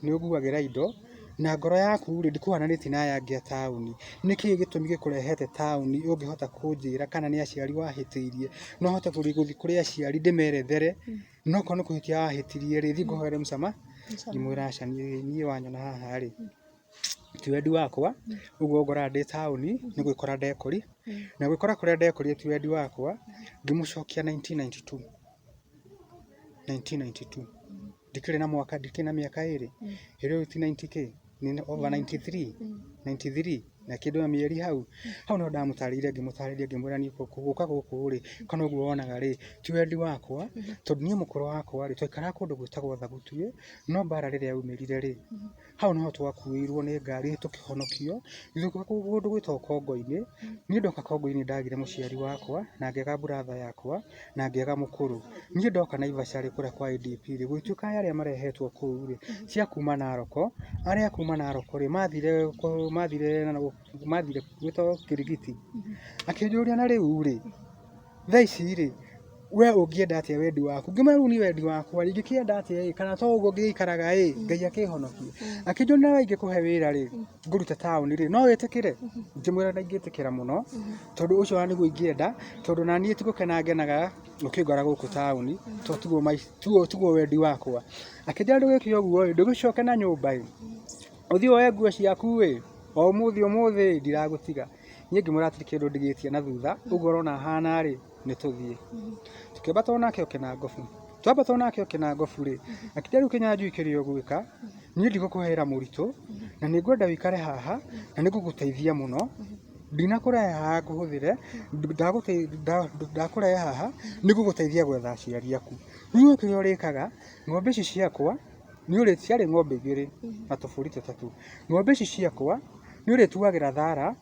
nĩ ũnguagĩra indo, na ngoro yaku rĩ, ndĩkũhananĩtie na aya angĩ a taũni, nĩkĩ gĩtũmi gĩkũrehete taũni ũngĩhota kũnjĩra kana nĩ aciari wahĩtĩirie, no hote gũthiĩ kũrĩ aciari ndĩmerethere, no okorwo nĩ kũhĩtia wahĩtirie rĩ, thiĩ ngũhoere msamaha, ngĩmwĩra aca niĩ wanyona haha rĩ, ti wendi wakwa, ũguo ũngoraga ndĩ taũni nĩ gwĩkora ndekori, na gwĩkora kũrĩa ndekorire ti wendi wakwa, ngĩmũcokia 1992, 1992, ndikĩrĩ na mwaka, ndikĩrĩ na mĩaka ĩrĩ, hĩndĩ ĩyo ti 90 kĩ, nĩ over 93, 93 na kĩndũ na mĩeri hau, hau nĩho ndamũtarĩirie ngĩmũtarĩria ngĩmwĩra niĩ gũka gũkũ rĩ, kana ũguo wonaga rĩ, ti wendi wakwa, tondũ niĩ mũkũrũ wakwa rĩ, twaikaraga kũndũ gwĩtagwo Thagutuĩ, no mbara rĩrĩa yaumĩrire rĩ, hau nĩho twakuĩirwo nĩ ngari tũkĩhonokio, gĩgĩũka kũndũ gwĩtagwo Kongo-inĩ, niĩ ndoka Kongo-inĩ ndagire mũciari wakwa, na ngĩaga brother yakwa, na ngĩaga mũkũrũ. Niĩ ndoka Naivasha rĩ, kũrĩa kwa ADP rĩ, gũgĩtuĩka arĩa marehetwo kũu rĩ, ti a kuma Narok, arĩa a kuma Narok rĩ, mathire mathire mathire gwĩtagwo Kirigiti. Akĩnjũria na rĩu rĩ, Thaa ici rĩ, we ũngĩenda atĩa wendi waku? Ngĩmwĩra rĩu niĩ wendi wakwa rĩ, ingĩkĩenda atĩa ĩ, kana to ũguo ngĩikaraga ĩ, Ngai akĩhonokie. Akĩnjũria nawe ingĩkũhe wĩra rĩ, ngũrute taũni rĩ, no wĩtĩkĩre? Ngĩmwĩra na ingĩtĩkĩra mũno, tondũ ũcio ona nĩguo ingĩenda, tondũ naniĩ ti gũkena ngenaga ũkĩngora gũkũ taũni, to tiguo maica, tiguo wendi wakwa. Akĩnjĩra ndũgĩke ũguo ĩ, ndũgĩcoke na nyũmba ĩ, ũthiĩ woe nguo ciaku ĩ, o ũmũthĩ ũmũthĩ ĩ, ndiragũtiga. Niĩ ngĩmwĩra hatirĩ kĩndũ ndigĩtie na thutha, ũguo ũrona hana rĩ, nĩ tũthiĩ. Tũkĩambata onake o Kĩnangobu. Twambata onake o Kĩnangobu rĩ, akĩnjĩra rĩu Kĩnyanjui kĩrĩa ũgwĩka, niĩ ndigũkũhe wĩra mũritũ, na nĩ ngwenda ũikare haha, na nĩ ngũgũteithia mũno, ndinakũrehe haha ngũhũthĩre, ndakũrehe haha nĩ ngũgũteithia gwetha aciari aku. Rĩu we kĩrĩa ũrĩkaga, ng'ombe ici ciakwa, ciarĩ ng'ombe igĩrĩ na tũbũri tũtatũ. Ng'ombe ici ciakwa, nĩ ũrĩtuagĩra thara,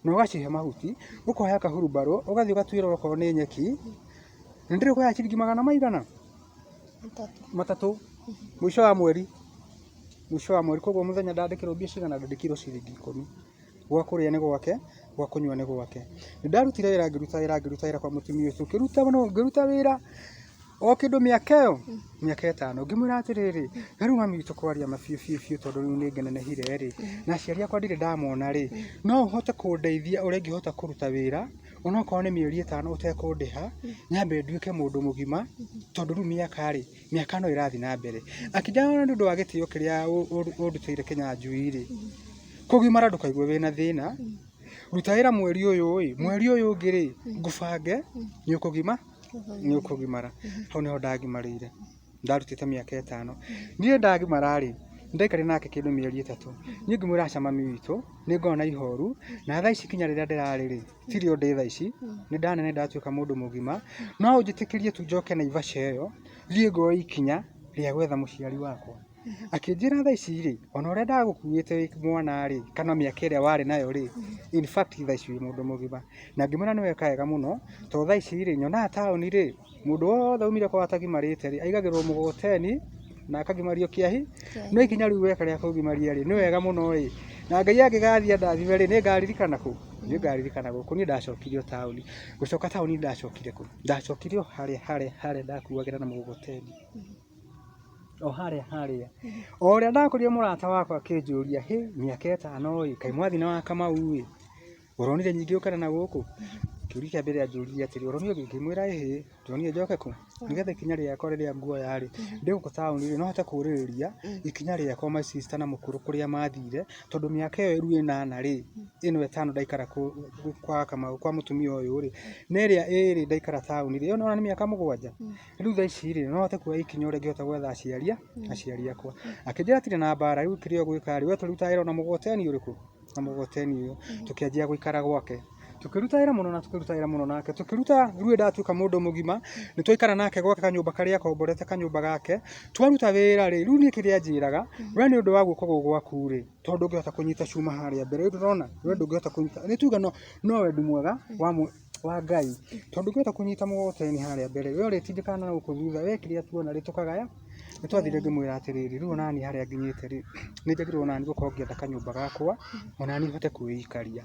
na ũgacihe mahuti, ũkoya kahurubarũ, ũgathiĩ ũgatuĩra okorwo nĩ nyeki, na ndĩrĩkũheaga ciringi magana maigana? Matatũ. Mũico wa mweri, mũico wa mweri, koguo mũthenya ndandĩkĩrwo mbia cigana? Ndandĩkĩirwo ciringi ikũmi. Gwa kũrĩa nĩ gwake, gwa kũnyua nĩ gwake. Nĩ ndarutire wĩra ngĩruta wĩra ngĩruta wĩra kwa mũtumia ũcio, ngĩruta ngĩruta wĩra o kĩndũ mĩaka ĩyo, mĩaka ĩtano. Ngĩmwĩra atĩrĩrĩ, na rĩu mami witũ kwaria ma biũ biũ biũ tondũ rĩu nĩ ngenenehire rĩ, na aciari akwa ndirĩ ndamona rĩ, no ũhote kũndeithia ũrĩa ingĩhota kũruta wĩra, onokorwo nĩ mĩeri ĩtano ũtekũndĩha, nyambe nduĩke mũndũ mũgima, tondũ rĩu mĩaka rĩ, mĩaka no ĩrathiĩ na mbere. Akĩnjĩra nĩ ũndũ wa gĩtĩo kĩrĩa ũndutĩire Kĩnyanjui rĩ, kũgimara ndũkaigue wĩna thĩna, ruta wĩra mweri ũyũ ĩ, mweri ũyũ ũngĩ rĩ, ngũbange nĩ ũkũgima, nĩ ũkũgimara. Hau nĩho ndagimarĩire, ndarutĩte mĩaka ĩtano. Niĩ ndagimara rĩ, nĩndaikarire nake kĩndũ mĩeri ĩtatũ. Niĩ ngĩmwĩra aca mami witũ, nĩ ngoragwo na ihoru, na thaa ici kinya rĩrĩa ndĩrarĩ rĩ, tirĩo ndĩ thaa ici, nĩ ndanene ndatuĩka mũndũ mũgima, no ũnjĩtĩkĩrie tu njoke Naivasha ĩyo, thiĩ ngoe ikinya rĩa gwetha mũciari wakwa. Akĩnjĩra thaa ici rĩ, ona ũrĩa ndagũkuĩte wĩ mwana rĩ, kana mĩaka ĩrĩa warĩ nayo rĩ, in fact thaa ici wĩ mũndũ mũgima. Na ngĩmwĩra nĩ weka wega mũno, tondũ thaa ici rĩ, nyonaga taũni rĩ, mũndũ wothe umire kwao atagimarĩte rĩ, aigagĩrwo mũgogoteni na akagimario kĩahi, no ikinya rĩu weka rĩa kũngimaria rĩ, nĩ wega mũno ĩ, na Ngai angĩgathiĩ andathime rĩ, nĩ ngaririkana kũ? Nĩ ngaririkana gũkũ. Niĩ ndacokire o taũni, gũcoka taũni ndacokire kũ? Ndacokire o harĩa harĩa harĩa ndakuagĩra na mũgogoteni. O harĩa harĩa. O ũrĩa ndakorire mũrata wakwa akĩnjũria, hĩ, mĩaka ĩtano ĩ, kaĩ mwathiĩ na wa Kamau ĩ, ũronire nyingĩ gũkĩra na gũkũ? Kĩũria kĩa mbere anjũririe atĩrĩ, ũronire ũngĩ? Ngĩmwĩra ĩhĩ, ndĩronire njoke kũ? Nĩgetha ikinya rĩakwa rĩrĩa nguoya rĩ, ndĩ gũkũ taũni rĩ, no hote kũrĩrĩria ikinya rĩakwa my sister na mũkũrũ kũrĩa mathire, tondũ mĩaka ĩyo rĩu ĩnana rĩ, ĩno ĩtano ndaikara kwa Kamau, kwa mũtumia ũyũ rĩ, na ĩrĩa ĩrĩ ndaikara taũni rĩ, ĩyo nĩwona nĩ mĩaka mũgwanja. Rĩu thaa ici rĩ, no hote kuoya ikinya ũrĩa ingĩhota gwetha aciari aciari akwa. Akĩnjĩra hatirĩ na mbara, rĩu kĩrĩa ũgwĩka rĩ, we tũruta wĩra na mũgogoteni ũrĩkũ? Na mũgogoteni ũyũ. Tũkĩanjia gũikara gwake. Tũkĩruta wĩra mũno na tũkĩruta wĩra mũno nake. Tũkĩruta, rĩu nĩ ndatuĩka mũndũ mũgima, nĩ twaikara nake gwake kanyũmba karĩa akomborete kanyũmba gake. Twaruta wĩra rĩ, rĩu niĩ kĩrĩa anjĩraga, we nĩ ũndũ wa guoko gũkũ gwaku rĩ, tondũ ndũngĩhota kũnyita cuma harĩa mbere, rĩu ndũrona? We ndũngĩhota kũnyita, nĩ tuge no wendi mwega wa Ngai, tondũ ndũngĩhota kũnyita mũgogoteni harĩa mbere, we ũrĩtindĩkaga na gũkũ thutha, we kĩrĩa tuona rĩ, tũkagaya. Nĩ twathire ngĩmwĩra atĩrĩrĩ, rĩu onaniĩ harĩa nginyĩte rĩ, nĩ njagĩrĩirwo onaniĩ gũkorwo ngĩetha kanyũmba gakwa, onaniĩ hote kwĩikaria.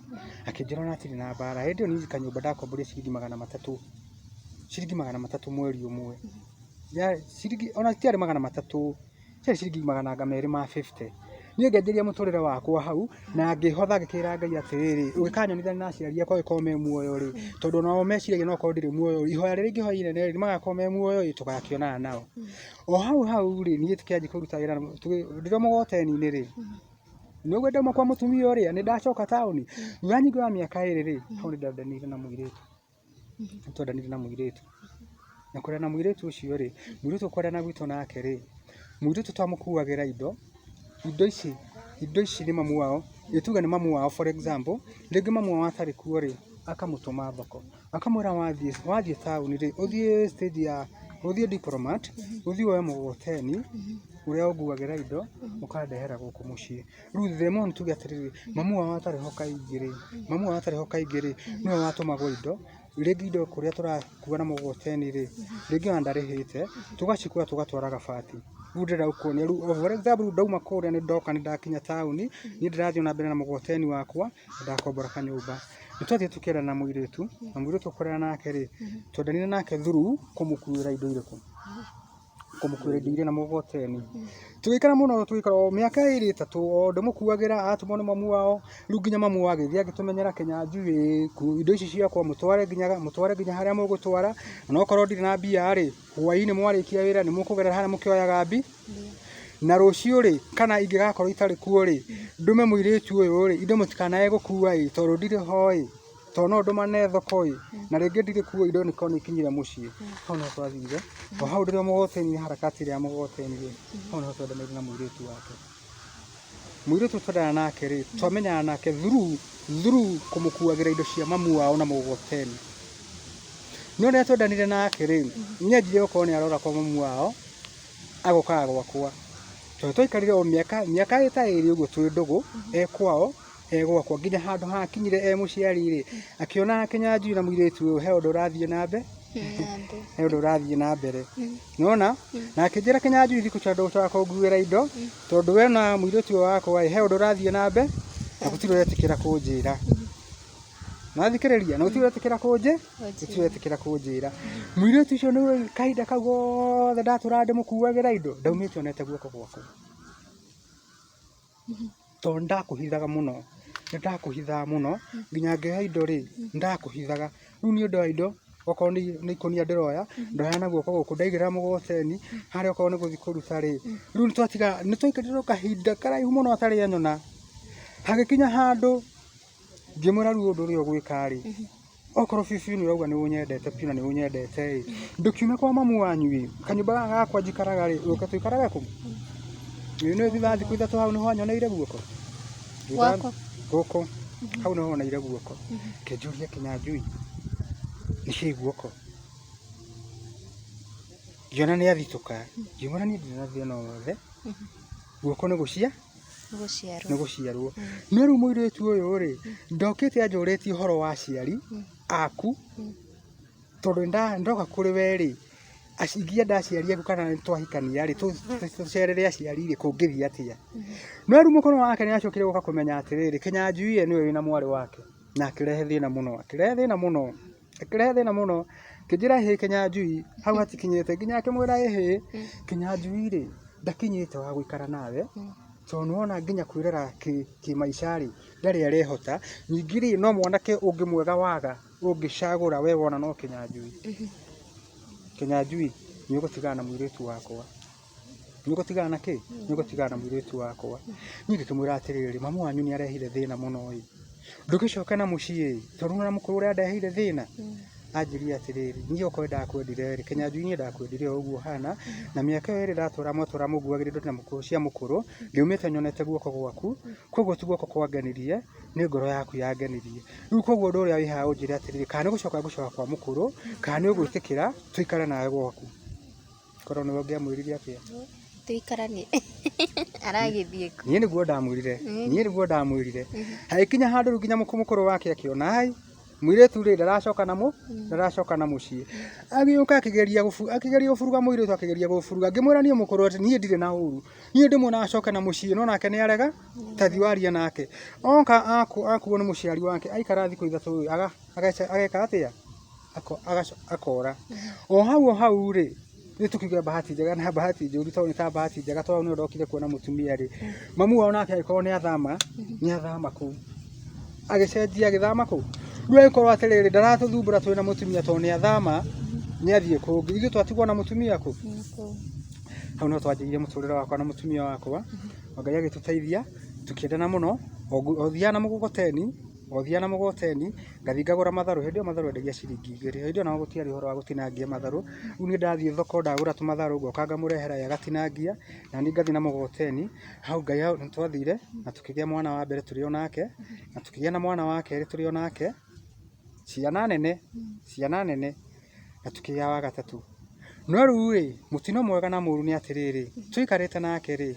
Akĩnjĩra ona hatirĩ na mbara, hĩndĩ ĩyo niĩ kanyũmba ndakomborire ciringi magana matatũ, ciringi magana matatũ mweri ũmwe. Ciringi, ona citiarĩ magana matatũ. Ciarĩ ciringi magana anga merĩ ma fifty. Niĩ ngĩanjĩrĩria mũtũrĩre wakwa hau, na ngĩhotha ngĩkĩra Ngai atĩrĩrĩ, ũngĩkanyonithania na aciari akwa angĩkorwo me muoyo rĩ, tondũ onao meciragia no korwo ndirĩ muoyo rĩ, ihoya rĩrĩa ingĩhoya inene rĩ, nĩmagakorwo me muoyo ĩ, tũgakĩonana nao. O hau hau rĩ, niĩ tũkĩanjia kũruta wĩra ndĩ o mũgogoteni-inĩ rĩ, nĩũguo ndauma kwa mũtumia ũrĩa, nĩndacoka taũni, thutha ningĩ wa mĩaka ĩrĩ rĩ, hau nĩndendanĩire na mũirĩtu. Nĩtwendanire na mũirĩtu, na kwendana na mũirĩtu ũcio rĩ, mũirĩtu ũyũ kwendana gwitũ nake rĩ, mũirĩtu twamũkuagĩra indo, indo ici, indo ici nĩ mamu wao, nĩ tuge nĩ mamu wao for example, rĩngĩ mamu wao atarĩ kuo rĩ, akamũtũma thoko, akamwĩra wathiĩ, wathiĩ taũni rĩ, ũthiĩ stage ya, ũthiĩ Diplomat, ũthiĩ woe mũgogoteni, ũrĩa ũnguagĩra indo, ũkandehera gũkũ mũciĩ. Rĩu the more tuge atĩrĩrĩ, mamu wao atarĩ ho kaingĩ rĩ, mamu wao atarĩ ho kaingĩ rĩ, nĩwe watũmagwo indo. Rĩngĩ indo kũrĩa tũrakua na mũgogoteni rĩ, rĩngĩ ona ndarĩhĩte, tũgacikua tũgatwara gabati. Rĩu ndĩrenda gũkuonia rĩu, for example ndauma kũrĩa nĩ ndoka nĩ ndakinya taũni, niĩ ndĩrathiĩ na mbere na mũgogoteni wakwa, ndakombora kanyũmba. Nĩ twathiĩ tũkĩendana na mũirĩtu, na mũirĩtu tũkũrera nake rĩ, twendanire nake through kũmũkuĩra indo irĩkũ? Kũmũkuĩra indo iria na mũgogoteni. Tũgĩikara mũno tũgĩikara o mĩaka ĩrĩ ĩtatũ o ndĩmũkuagĩra atũmwo nĩ mamu wao, rĩu nginya mamu wao agĩthiĩ agĩtũmenyera Kĩnyanjui ĩ, indo ici ciakwa mũtware nginya harĩa mũgũtwara, na okorwo ndirĩ na mbia rĩ, hwainĩ mwarĩkia wĩra nĩ mũkũgerera harĩa mũkĩoyaga mbi, na rũciũ rĩ, kana ingĩgakorwo itarĩ kuo rĩ, ndũme mũirĩtu ũyũ rĩ, indo mũtikanae gũkua ĩ, tondũ ndirĩ ho ĩ, tondũ no ndũmane thoko ĩ, na rĩngĩ ndirĩ kuo indo nĩkorwo nĩ ikinyire mũciĩ. Hau nĩho twathire, o hau ndĩrĩ o mũgogoteni harakati ĩrĩa ya mũgogoteni rĩ, hau nĩho twendanĩire na mũirĩtu wake. Mũirĩtu twendana nake rĩ, twamenyana nake through kũmũkuagĩra indo cia mamu wao na mũgogoteni. No rĩrĩa twendanire nake rĩ, nĩ anjirie gũkorwo nĩ arora kwa mamu wao, agokaga gwakwa. Tondũ twaikarire o mĩaka ta ĩrĩ ũguo twĩ ndũgũ, e kwao, e gwakwa, nginya handũ hakinyire e mũciari rĩ, akĩona Kĩnyanjui na mũirĩtu ũyũ he ũndũ ũrathiĩ na mbere, he ũndũ ũrathiĩ na mbere. Nĩwona? Na akĩnjĩra Kĩnyanjui thikũ ici ndũgũcoka kũnguĩra indo, tondũ we na mũirĩtu ũyũ wakwa ĩ, he ũndũ ũrathiĩ na mbere, na gũtirĩ ũretĩkĩra kũnjĩra. Nathikĩrĩria, na gũtirĩ ũretĩkĩra gũtirĩ ũretĩkĩra kũnjĩra. Mũirĩtu ũcio nĩ kahinda kau gothe ndatũraga ndĩmũkuagĩra indo, ndaumĩte onete guoko gwakwa. Tondũ nĩndakũhithaga mũno, nĩndakũhithaga mũno, nginya ngĩoya indo rĩ, nĩndakũhithaga. Rĩu niĩ ndoya indo, okorwo nĩ ikũnia ndĩroya, ndoya na guoko gũkũ, ndaigĩrĩra mũgogoteni, harĩa okorwo nĩ gũthiĩ kũruta rĩ, rĩu nĩtwatiga, nĩtwaikarire kahinda karaihu mũno atarĩ anyona. Hagĩkinya handũ, ngĩmwĩra rĩu ũndũ ũrĩa ũgwĩka rĩ, okorwo biũ biũ nĩ ũrauga nĩ ũnyendete biũ na nĩ ũnyendete ĩ, ndũkiume kwa mamu wanyu ĩ, kanyũmba gaka gakwa njikaraga rĩ, ũke tũikarage kũ? Ĩ nĩ thutha wa thikũ ithatũ hau nĩho anyoneire guoko. Gwaku? Gũkũ, hau nĩho oneire guoko. Akĩnjũria Kĩnyanjui, nĩkĩĩ guoko? Ngĩona nĩ athitũka, ngĩmwĩra niĩ ndirĩ na thĩna o wothe, guoko nĩ gũcia Gũciarwo. Nĩ gũciarwo. No rĩu mũirĩtu ũyũ rĩ, ndokĩte anjũrĩtie ũhoro wa aciari aku, tondũ ndoka kũrĩ we rĩ, ingĩenda aciari aku kana twahikania rĩ, tũcerere aciari rĩ, kũngĩthiĩ atĩa? No rĩu mũkũrũ wake nĩ acokire gũka kũmenya atĩrĩrĩ, Kĩnyanjui ye nĩwe wĩna mwarĩ wake, na akĩrehe thĩna mũno, akĩrehe thĩna mũno, akĩrehe thĩna mũno, akĩnjĩra hĩ Kĩnyanjui, hau hatikinyĩte, nginya akĩmwĩra ĩhĩ, Kĩnyanjui rĩ, ndakinyĩte wa gũikara nawe, tondũ nĩwona nginya kwĩrera kĩmaica rĩ, ndarĩ arehota, ningĩ rĩ, no mwanake ũngĩ mwega waga, ũngĩcagũra we wona no Kĩnyanjui. Kĩnyanjui, nĩ ũgũtigana na mũirĩtu wakwa. Nĩ ũgũtigana na kĩ? Nĩ ũgũtigana na mũirĩtu wakwa. Niĩ ngĩkĩmwĩra atĩrĩrĩ, mamu wanyu nĩ arehire thĩna mũno ĩ, ndũgĩcoke na mũciĩ ĩ, tondũ nĩ mũkũrũ ũrĩa andeheire thĩna. Anjĩrire atĩrĩrĩ, niĩ okorwo ndakwendire rĩ, Kĩnyanjui niĩ ndakwendire o ũguo ũhana, na mĩaka ĩyo ĩrĩ ndatũra mwatũra mũnguagĩra indo na cia mũkũrũ, ndiumĩte nyonete guoko gwaku, koguo ti guoko kwangenirie, nĩ ngoro yaku yangenirie. Rĩu koguo ũndũ ũrĩa wĩ haha ũnjĩre atĩrĩrĩ, kana nĩ gũcoka ngũcoka kwa mũkũrũ, kana nĩ ũgwĩtĩkĩra tũikare nawe gwaku. Korwo nĩwe ũngĩamwĩrire atĩa? Tũikaranie. Aragĩthiĩ kũ? Niĩ nĩguo ndamwĩrire, niĩ nĩguo ndamwĩrire. Hagĩkinya handũ rĩu nginya mũkũrũ wake akĩona ai, mũirĩtu rĩ ndaracoka na ndaracoka na mũciĩ. Agĩũka akĩgeria akĩgeria gũburuga mũirĩtu akĩgeria gũburuga. Ngĩmwĩra niĩ mũkũrũ atĩ niĩ ndirĩ na ũru. Niĩ ndĩmuona acoke na mũciĩ no nake nĩ arega, ta thiĩ warie nake. Oka akuo nĩ mũciari wake, aikara thikũ ithatũ ageka atĩa? Akora. O hau o hau rĩ, nĩ tũkiuge bahati njega na bahati njũru tondũ nĩ ta bahati njega tondũ nĩwe ndokire kuona mũtumia rĩ. Mamu wao nake agĩkorwo nĩ athama, nĩ athama kũu. Agĩcenjia agĩthama kũu. Rĩu agĩkorwo atĩrĩrĩ, ndaratũthumbũra twĩna mũtumia tondũ nĩ athama, nĩ athiĩ kũngĩ. Ithuĩ twatigwo na mũtumia kũ? Hau no twanjĩrĩirie mũtũrĩre wakwa na mũtumia wakwa. Ngai agĩtũteithia, tũkĩendana mũno, o thiaga na mũgogoteni, o thiaga na mũgogoteni, ngathiĩ ngagũra matharũ, hĩndĩ ĩyo matharũ endagia ciringi igĩrĩ, hĩndĩ ĩyo ona gũtiarĩ ũhoro wa gũtinangia matharũ, rĩu niĩ ndathiĩ thoko ndagũra tũmatharũ ngoka ngamũrehera ye agatinangia, na niĩ ngathiĩ na mũgogoteni, hau Ngai nĩ twathire na tũkĩgĩa mwana wa mbere tũrĩ o nake, na tũkĩgĩa na mwana wa kerĩ tũrĩ o nake, ciana nene, ciana nene, na tũkĩgĩa wa gatatũ. No rĩu rĩ, mũtino mwega na mũru nĩ atĩrĩrĩ, tũikarĩte nake rĩ,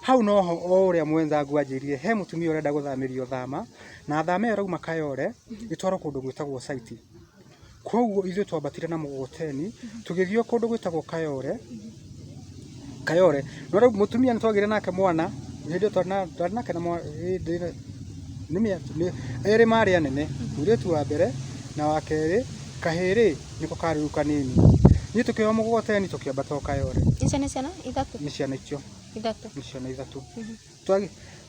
hau noho o ũrĩa mwenzangu anjĩrire he mũtumia ũrenda gũthamĩrio thama, na thama ĩyo ĩrauma Kayole, ĩtwarwo kũndũ gwĩtagwo site. Koguo ithuĩ twambatire na mũgogoteni tũgĩthiĩ o kũndũ gwĩtagwo Kayore. Kayore no rĩu mũtumia nĩ twagĩire nake mwana hĩndĩ ĩyo twarĩ nake na nĩ erĩ marĩ anene, mũirĩtu wa mbere na wa kerĩ, kahĩĩ rĩ nĩko karĩ rĩu kanini. Niĩ tũkĩoya mũgogoteni tũkĩambata o Kayore. Icio nĩ ciana ithatũ? Nĩ ciana icio. Ithatũ. Nĩ ciana ithatũ.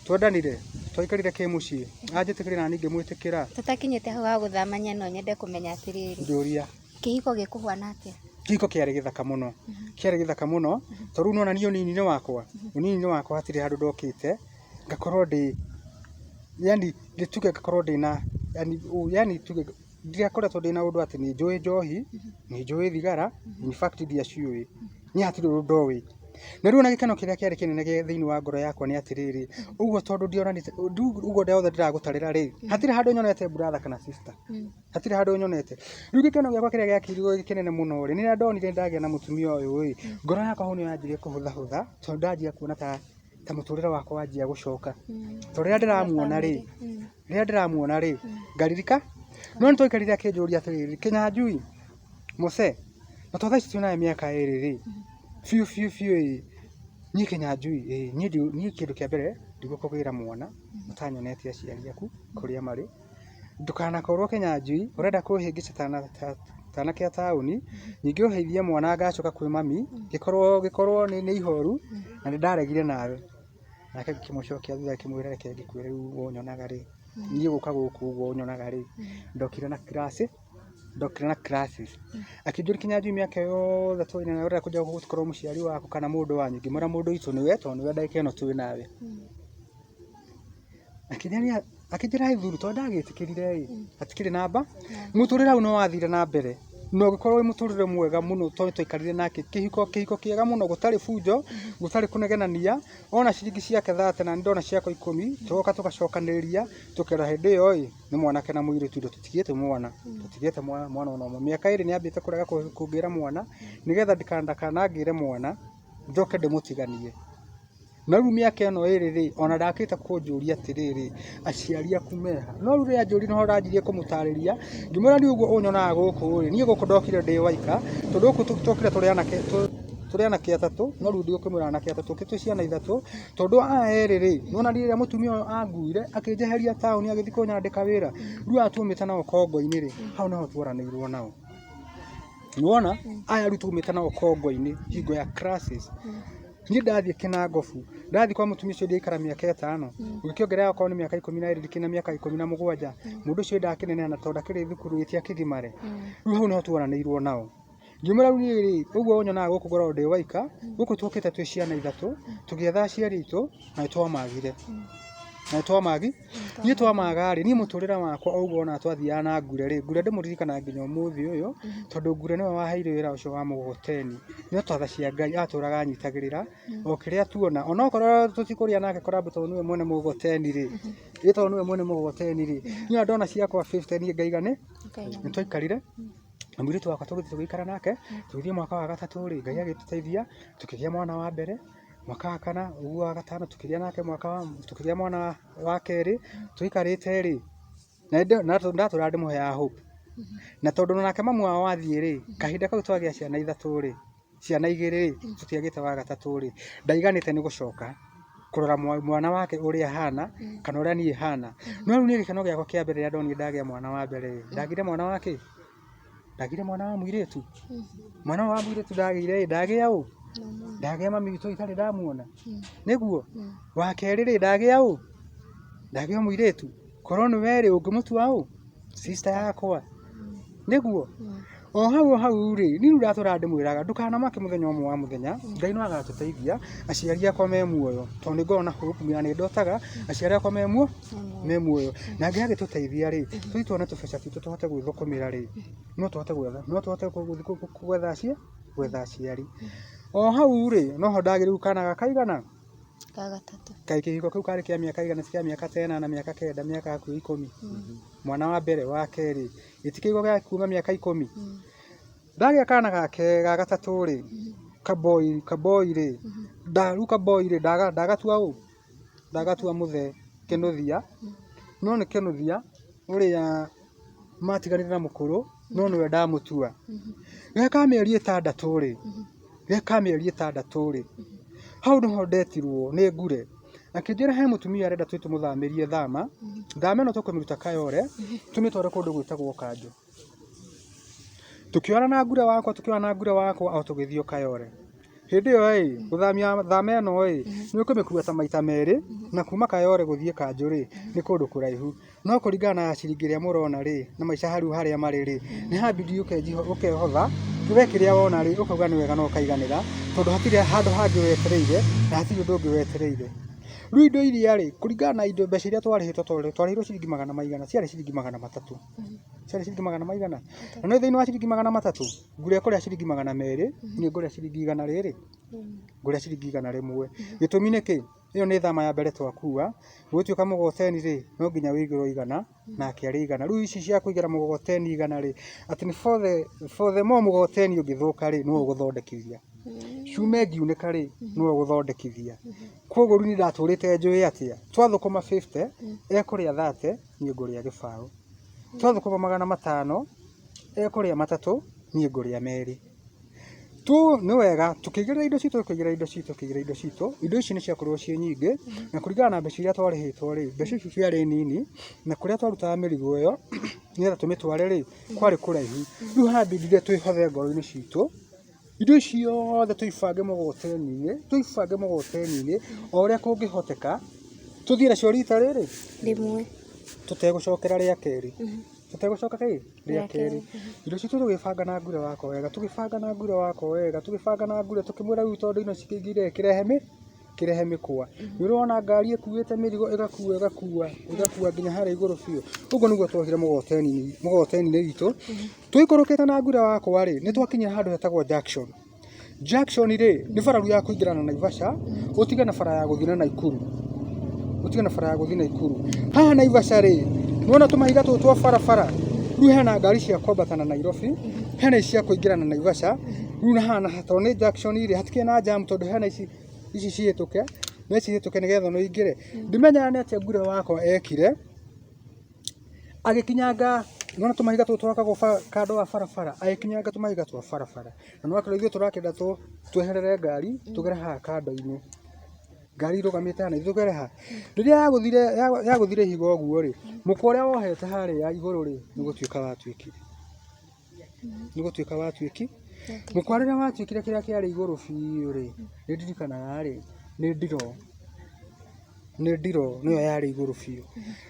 Twendanire, twaikarire kĩmũciĩ, anjĩtĩkĩria na niĩ ngĩmwĩtĩkĩra. Tũtakinyĩte hau ha gũthamania no nyende kũmenya atĩrĩrĩ. Njũria. Kĩhiko gĩkũhuana atĩa? Kĩhiko kĩarĩ gĩthaka mũno, kĩarĩ gĩthaka mũno, tondũ rĩu nĩwona niĩ ũnini-inĩ wakwa, ũnini-inĩ wakwa hatirĩ handũ ndokĩte, ngakorwo ndĩ, yani tuge ngakorwo ndĩna, yani tuge ndiakoretwo ndĩna ũndũ atĩ nĩ njũĩ njohi, nĩ njũĩ thigara, in fact ndiaciũĩ, niĩ hatirĩ ũndũ ndoĩ. Na rĩu ona gĩkeno kĩrĩa kĩarĩ kĩnene thĩinĩ wa ngoro yakwa nĩ atĩrĩrĩ, ũguo tondũ ndionanĩte, ũguo ndothe ndĩragũtarĩra rĩ, hatirĩ handũ nyonete brother kana sister. Hatirĩ handũ nyonete. Rĩu gĩkeno gĩakwa kĩrĩa gĩakĩirwo gĩ kĩnene mũno rĩ, nĩ rĩrĩa ndonire ndagĩa na mũtumia ũyũ ĩ, ngoro yakwa hau nĩyo yanjirie kũhũthahũtha, tondũ ndanjia kuona ta mũtũrĩre wakwa wanjia gũcoka. Tondũ rĩrĩa ndĩramuona rĩ, rĩrĩa ndĩramuona rĩ, ngaririka, no nĩ twaikarire akĩnjũria atĩrĩrĩ, Kĩnyanjui, Mose, na to thaa ici twĩnawe mĩaka ĩrĩ rĩ, biũ biũ biũ ĩ, niĩ Kĩnyanjui ĩ, niĩ kĩndũ kĩa mbere ndigũkũgĩra mwana ũtanyonetie aciari aku kũrĩa marĩ. Ndũkanakorwo Kĩnyanjui ũrenda kũhĩngĩca ta anake a taũni, ningĩ ũheithie mwana ngacoka kwĩ mami, gĩkorwo nĩ ihoru na nĩ ndaregire nawe. Nake ngĩkĩmũcokia thutha ngĩmwĩra reke ngĩkwĩre rĩu ũguo ũnyonaga rĩ, niĩ gũka gũkũ ũguo ũnyonaga rĩ, ndokire na class, ndokire na classes. Akĩnjũria Kĩnyanjui mĩaka yothe twarĩ nayo ũrenda kũnjĩra gũkorwo mũciari waku kana mũndũ wanyu, ngĩmwĩra mũndũ witũ nĩwe tondũ nĩwe ndagĩka ĩno twĩ nawe. Akĩnyonia akĩnjĩra he thuru tondũ ndagĩtĩkĩrire ĩ, hatikĩrĩ namba, mũtũrĩre hau no wathire na mbere na ũgĩkorwo wĩ mũtũrĩre mwega mũno tondũ twaikarire nake kĩhiko kĩhiko kĩega mũno gũtarĩ bunjo, gũtarĩ kũnegenania, ona ciringi ciake 30 na ndona ciakwa 10, tũgoka tũgacokanĩrĩria tũkera hĩndĩ ĩyo ĩ, nĩ mwanake na mũirĩtu ithuĩ tũtigĩte mwana, tũtigĩte mwana ona ũmwe. Mĩaka ĩrĩ nĩ ambĩte kũrega kũngĩra mwana, nĩgetha ndakanangĩre mwana, njoke ndĩmũtiganie. Na rĩu mĩaka ĩno ĩrĩ rĩ, ona ndakĩte kũnjũria atĩrĩrĩ, aciari aku meha? No rĩu rĩrĩa anjũririe nĩho ndanjirie kũmũtarĩria, ngĩmwĩra niĩ ũguo ũnyonaga gũkũ rĩ, niĩ gũkũ ndokire ndĩ waika, tondũ gũkũ tokire tũrĩ anake atatũ, no rĩu ndigũkĩmwĩra anake atatũ, tũkĩte twĩ ciana ithatũ, tondũ aya erĩ rĩ, nĩwona rĩrĩa mũtumia ũyũ anguire, akĩnjeheria taũni agĩthiĩ kũnyandĩka wĩra, rĩu aya tumĩte nao kongo-inĩ rĩ, hau nĩho tworanĩirwo nao. Nĩwona aya rĩu tumĩte nao kongo-inĩ hingo ya classes. Niĩ ndathiĩ Kĩnangobu, ndathiĩ kwa mũtumia ũcio ndĩikara mĩaka 5, ũgĩkĩongerera okorwo nĩ mĩaka 12 ndikĩrĩ na mĩaka 17, mũndũ ũcio ndakĩneneha na tondũ ndakĩrĩ thukuru ĩtia kĩgimare. Rĩu hau nĩho tworanĩirwo nao. Ngĩmwĩra rĩu niĩ rĩ, ũguo ũnyonaga gũkũ ngoragwo ndĩ waika, gũkũ tũkĩte twĩ ciana ithatũ, tũgĩetha aciari aitũ na nĩ twamagire. Na nĩ twamagi, niĩ twamaga rĩ, niĩ mũtũrĩre wakwa o ũguo wona twathiaga na Ngure rĩ, Ngure ndĩmũririkanaga nginya ũmũthĩ ũyũ, tondũ Ngure nĩwe waheire wĩra ũcio wa mũgogoteni, no ta tha cia Ngai atũraga anyitagĩrĩra, o kĩrĩa tuona, onokorwo tũtikũrĩa nake korabu tondũ nĩwe mwene mũgogoteni rĩ, ĩ tondũ nĩwe mwene mũgogoteni rĩ, niĩ ona ndona ciakwa 50 niĩ ngaiga nĩ, nĩ twaikarire, na mũirĩtu wakwa tũgĩthiĩ tũgĩikara nake, tũgĩthiĩ mwaka wa gatatũ rĩ, Ngai agĩtũteithia, tũkĩgĩa mwana wa mbere, mwaka wa kana, ũguo wa gatano tũkĩgĩa nake mwaka wa, tũkĩgĩa mwana wa kerĩ, tũikarĩte rĩ, na ndatũraga ndĩmũheaga hope. Na tondũ nake mamu wao athiĩ rĩ, kahinda kau twagĩa ciana ithatũ rĩ, ciana igĩrĩ rĩ, tũtiagĩte wa gatatũ rĩ, ndaiganĩte nĩ gũcoka kũrora mwana wake ũrĩa ahana, kana ũrĩa niĩ hana. No rĩu niĩ gĩkeno gĩakwa kĩa mbere rĩrĩa ndonire ndagĩa mwana wa mbere rĩ, ndagĩire mwana wa kĩ? Ndagĩire mwana wa mũirĩtu. Mwana wa mũirĩtu ndagĩire ĩ, ndagĩa ũ? Ndagĩa mami witũ itarĩ ndamuona. Nĩguo? Wa kerĩ rĩ, ndagĩa ũ? Ndagĩa mũirĩtu. Korwo nĩwe rĩ, ũngĩmũtua ũ? Sister yakwa. Nĩguo? O hau o hau rĩ, niĩ rĩu ndatũraga ndĩmwĩraga ndũkanamake mũthenya ũmwe wa mũthenya, Ngai no agatũteithia, aciari akwa me muoyo, tondũ nĩ ngoragwo na hope na nĩ ndotaga, aciari akwa me muoyo. Na Ngai agĩtũteithia rĩ, tũthiĩ tuone tũbeca twitũ tũhote gwĩthũkũmĩra rĩ, no tũhote gwetha, no tũhote gũthiĩ gwetha aciari. O hau rĩ, noho ndagĩrĩirwo rĩu kana gakaigana? Ga gatatũ. Kaĩ kĩhiko kĩu karĩ kĩa mĩaka igana, ti kĩa mĩaka ta ĩnana, mĩaka 9, mĩaka hakuhĩ 10. Mwana wa mbere, wa kerĩ, gĩti kĩhiko gĩa kuma mĩaka 10. Ndagĩa kana gake ga gatatũ rĩ, kaboi, kaboi rĩ, rĩu kaboi rĩ, ndagatua ũ? Ndagatua mũthee Kĩnũthia, no nĩ Kĩnũthia ũrĩa matiganire na mũkũrũ, No nĩwe ndamũtua. Geka mĩeri 6 rĩ, geka mĩeri 6 rĩ, hau nĩho ndetirwo nĩ ngure. Akĩnjĩra he mũtumia arenda tũthiĩ tũmũthamĩrie thama, thama ĩno tũkũmĩruta Kayole, tũmĩtware kũndũ gwĩtagwo Kanjũ. Tũkĩoyana na ngure wakwa, tũkĩoyana na ngure wakwa o tũgĩthiĩ o Kayole. Hĩndĩ ĩyo ĩ, gũthamia thama ĩno ĩ, nĩ ũkũmĩkua ta maita merĩ, na kuma Kayole gũthiĩ Kanjũ rĩ, nĩ kũndũ kũraihu. No kũringana na ciringi ĩrĩa mũrona rĩ, na maica hau harĩa marĩ rĩ, nĩ habidi ũkehotha, we kĩrĩa wona rĩ, ũkauga nĩ wega na ũkaiganĩra, tondũ hatirĩ handũ hangĩ wetereire, na hatirĩ ũndũ ũngĩ wetereire. Rĩu indo iria rĩ, kũringana na indo mbeca iria twarĩhĩtwo twarĩhirwo ciringi magana maigana, ciarĩ ciringi 300. Ciarĩ ciringi magana maigana? Na nĩ thĩinĩ wa ciringi 300, ngure ĩkũrĩa ciringi 200, niĩ ngũrĩa ciringi igana rĩrĩ, ngũrĩa ciringi 100. Gĩtũmi nĩ kĩ? Ĩyo nĩ thama ya mbere twakua, gũgĩtuĩka mũgogoteni rĩ, no nginya wĩigĩrwo 100, nake arĩ 100. Rĩu ici cia kũigĩra mũgogoteni 100 rĩ, atĩ nĩ for the more mũgogoteni ũngĩthũka rĩ, nĩwe ũgũthondekithia. Cuma ĩngiunĩka rĩ, nĩwe ũgũthondekithia. Koguo rĩu niĩ ndatũrĩte njũĩ atĩa, twathũkũma 50, ekũrĩa 30, niĩ ngũrĩa 0. Twathũkũma 500, ekũrĩa 3, niĩ ngũrĩa 2. Tu nĩ wega tũkĩigĩrĩra indo citũ, tũkĩigĩrĩra indo citũ, tũkĩigĩrĩra indo citũ, indo ici nĩ ciakorirwo ciĩ nyingĩ, na kũringana na mbeca iria twarĩhĩtwo rĩ, mbeca ici ciarĩ nini, na kũrĩa twarutaga mĩrigo ĩyo, nĩgetha tũmĩtware rĩ, kwarĩ kũraihu. Rĩu hambindire twĩhothe ngoro-inĩ citũ, indo ici ciothe tũibange mũgogoteni-inĩ, tũibange mũgogoteni-inĩ, o ũrĩa kũngĩhoteka, tũthiĩ nacio rita rĩrĩ, Rĩmwe. Tũtegũcokera rĩa kerĩ. Tũtegũcoka kĩ? Rĩa kerĩ. Indo citũ tũgĩbanga na ngure wakwa wega, tũgĩbanga na ngure wakwa wega, tũgĩbanga na ngure, tũkĩmwĩra rĩu tondũ indo cikĩingĩhire kĩrehe kĩrehe mĩkwa. Nĩ ũrona ngari ĩkuĩte mĩrigo ĩgakua ĩgakua ĩgakua nginya harĩa igũrũ biũ. Ũguo nĩguo twohire mũgogoteni-inĩ witũ. Tũikũrũkĩte na ngure wakwa rĩ, nĩ twakinyire handũ hetagwo junction. Junction rĩ, nĩ bara ya kũingĩra na Naivasha, ũtige na bara ya gũthiĩ na Naikuru. Ũtige na bara ya gũthiĩ Naikuru. Haha Naivasha rĩ, nĩwona tũmahiga tũtũ twa barabara? Rĩu hena ngari cia kwambata na Nairobi, hena ici cia kũingĩra na Naivasha, rĩu na haha tondũ nĩ junction rĩ, hatikĩrĩ na jam tondũ hena ici ici cihĩtũke, na ici ihĩtũke nĩgetha ona ũingĩre. Ndimenyaga nĩ atĩa ngure wakwa ekire, agĩkinyanga, nĩwona tũmahiga tũtũ twakagwo kando wa barabara, agĩkinyanga tũmahiga twa barabara. Na nĩwakĩrwo ithuĩ tũrakĩenda tweherere ngari, tũgere haha kando-inĩ. Ngari irũgamĩte haha na ithuĩ tũgere ha? Rĩrĩa yagũthire ihiga ũguo rĩ, mũkwa ũrĩa wohete harĩa igũrũ rĩ, nĩ gũtuĩka watuĩkire. Nĩ gũtuĩka watuĩkire. Mũkwa rĩrĩa watuĩkire kĩrĩa kĩarĩ igũrũ biũ rĩ, nĩ ndirikanaga rĩ, nĩ ndiroo. Nĩ ndiroo nĩyo yarĩ igũrũ biũ.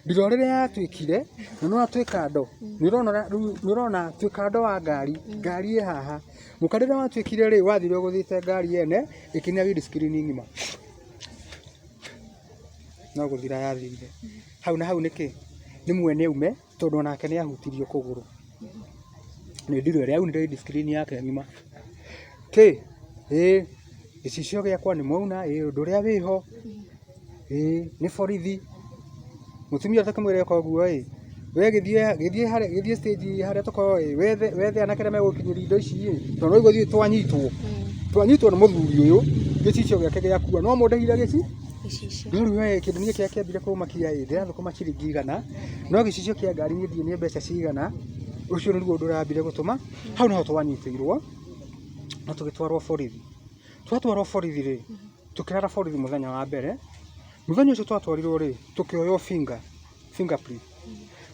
Ndiroo rĩrĩa yatuĩkire, na nĩwona twĩ kando, nĩ ũrona rĩu nĩ ũrona twĩ kando wa ngari, ngari ĩ haha. Mũkwa rĩrĩa watuĩkire rĩ, wathire ũgũthĩte ngari yene, ĩkĩnina windscreen ng'ima. No gũthira yathirire. Hau na hau nĩkĩ? Nĩ mwene aume, tondũ onake nĩ ahutirio kũgũrũ. Nĩ ndiroo ĩrĩa yaunire windscreen yake ng'ima. Kĩ? Ĩĩ, gĩcicio gĩakwa nĩ mwauna, ĩĩ ũndũ ũrĩa wĩho, ĩĩ nĩ borithi. Mũtumia ũtakĩmwĩra eka ũguo ĩ, we gĩthiĩ gĩthiĩ harĩa gĩthiĩ stage harĩa tũkoragwo ĩ, wethe wethe anake arĩa megũkinyĩria indo ici ĩ, tondũ nĩwaigua ithuĩ twanyitwo. Twanyitwo nĩ mũthuri ũyũ, gĩcicio gĩake gĩakua, no mũndĩhire gĩcicio? No rĩu we kĩndũ niĩ kĩrĩa kĩambire kũmakia ĩ, ndĩrathũkũma ciringi 100, no gĩcicio kĩa ngari niĩ ndiũĩ nĩ mbeca cigana, ũcio nĩguo ũndũ ũrambire gũtũma, hau nĩho twanyitĩirwo na tũgĩtwarwo borithi. Twatwarwo borithi rĩ, tũkĩrara borithi mũthenya wa mbere, mũthenya ũcio twatwarirwo rĩ, tũkĩoywo fingerprint.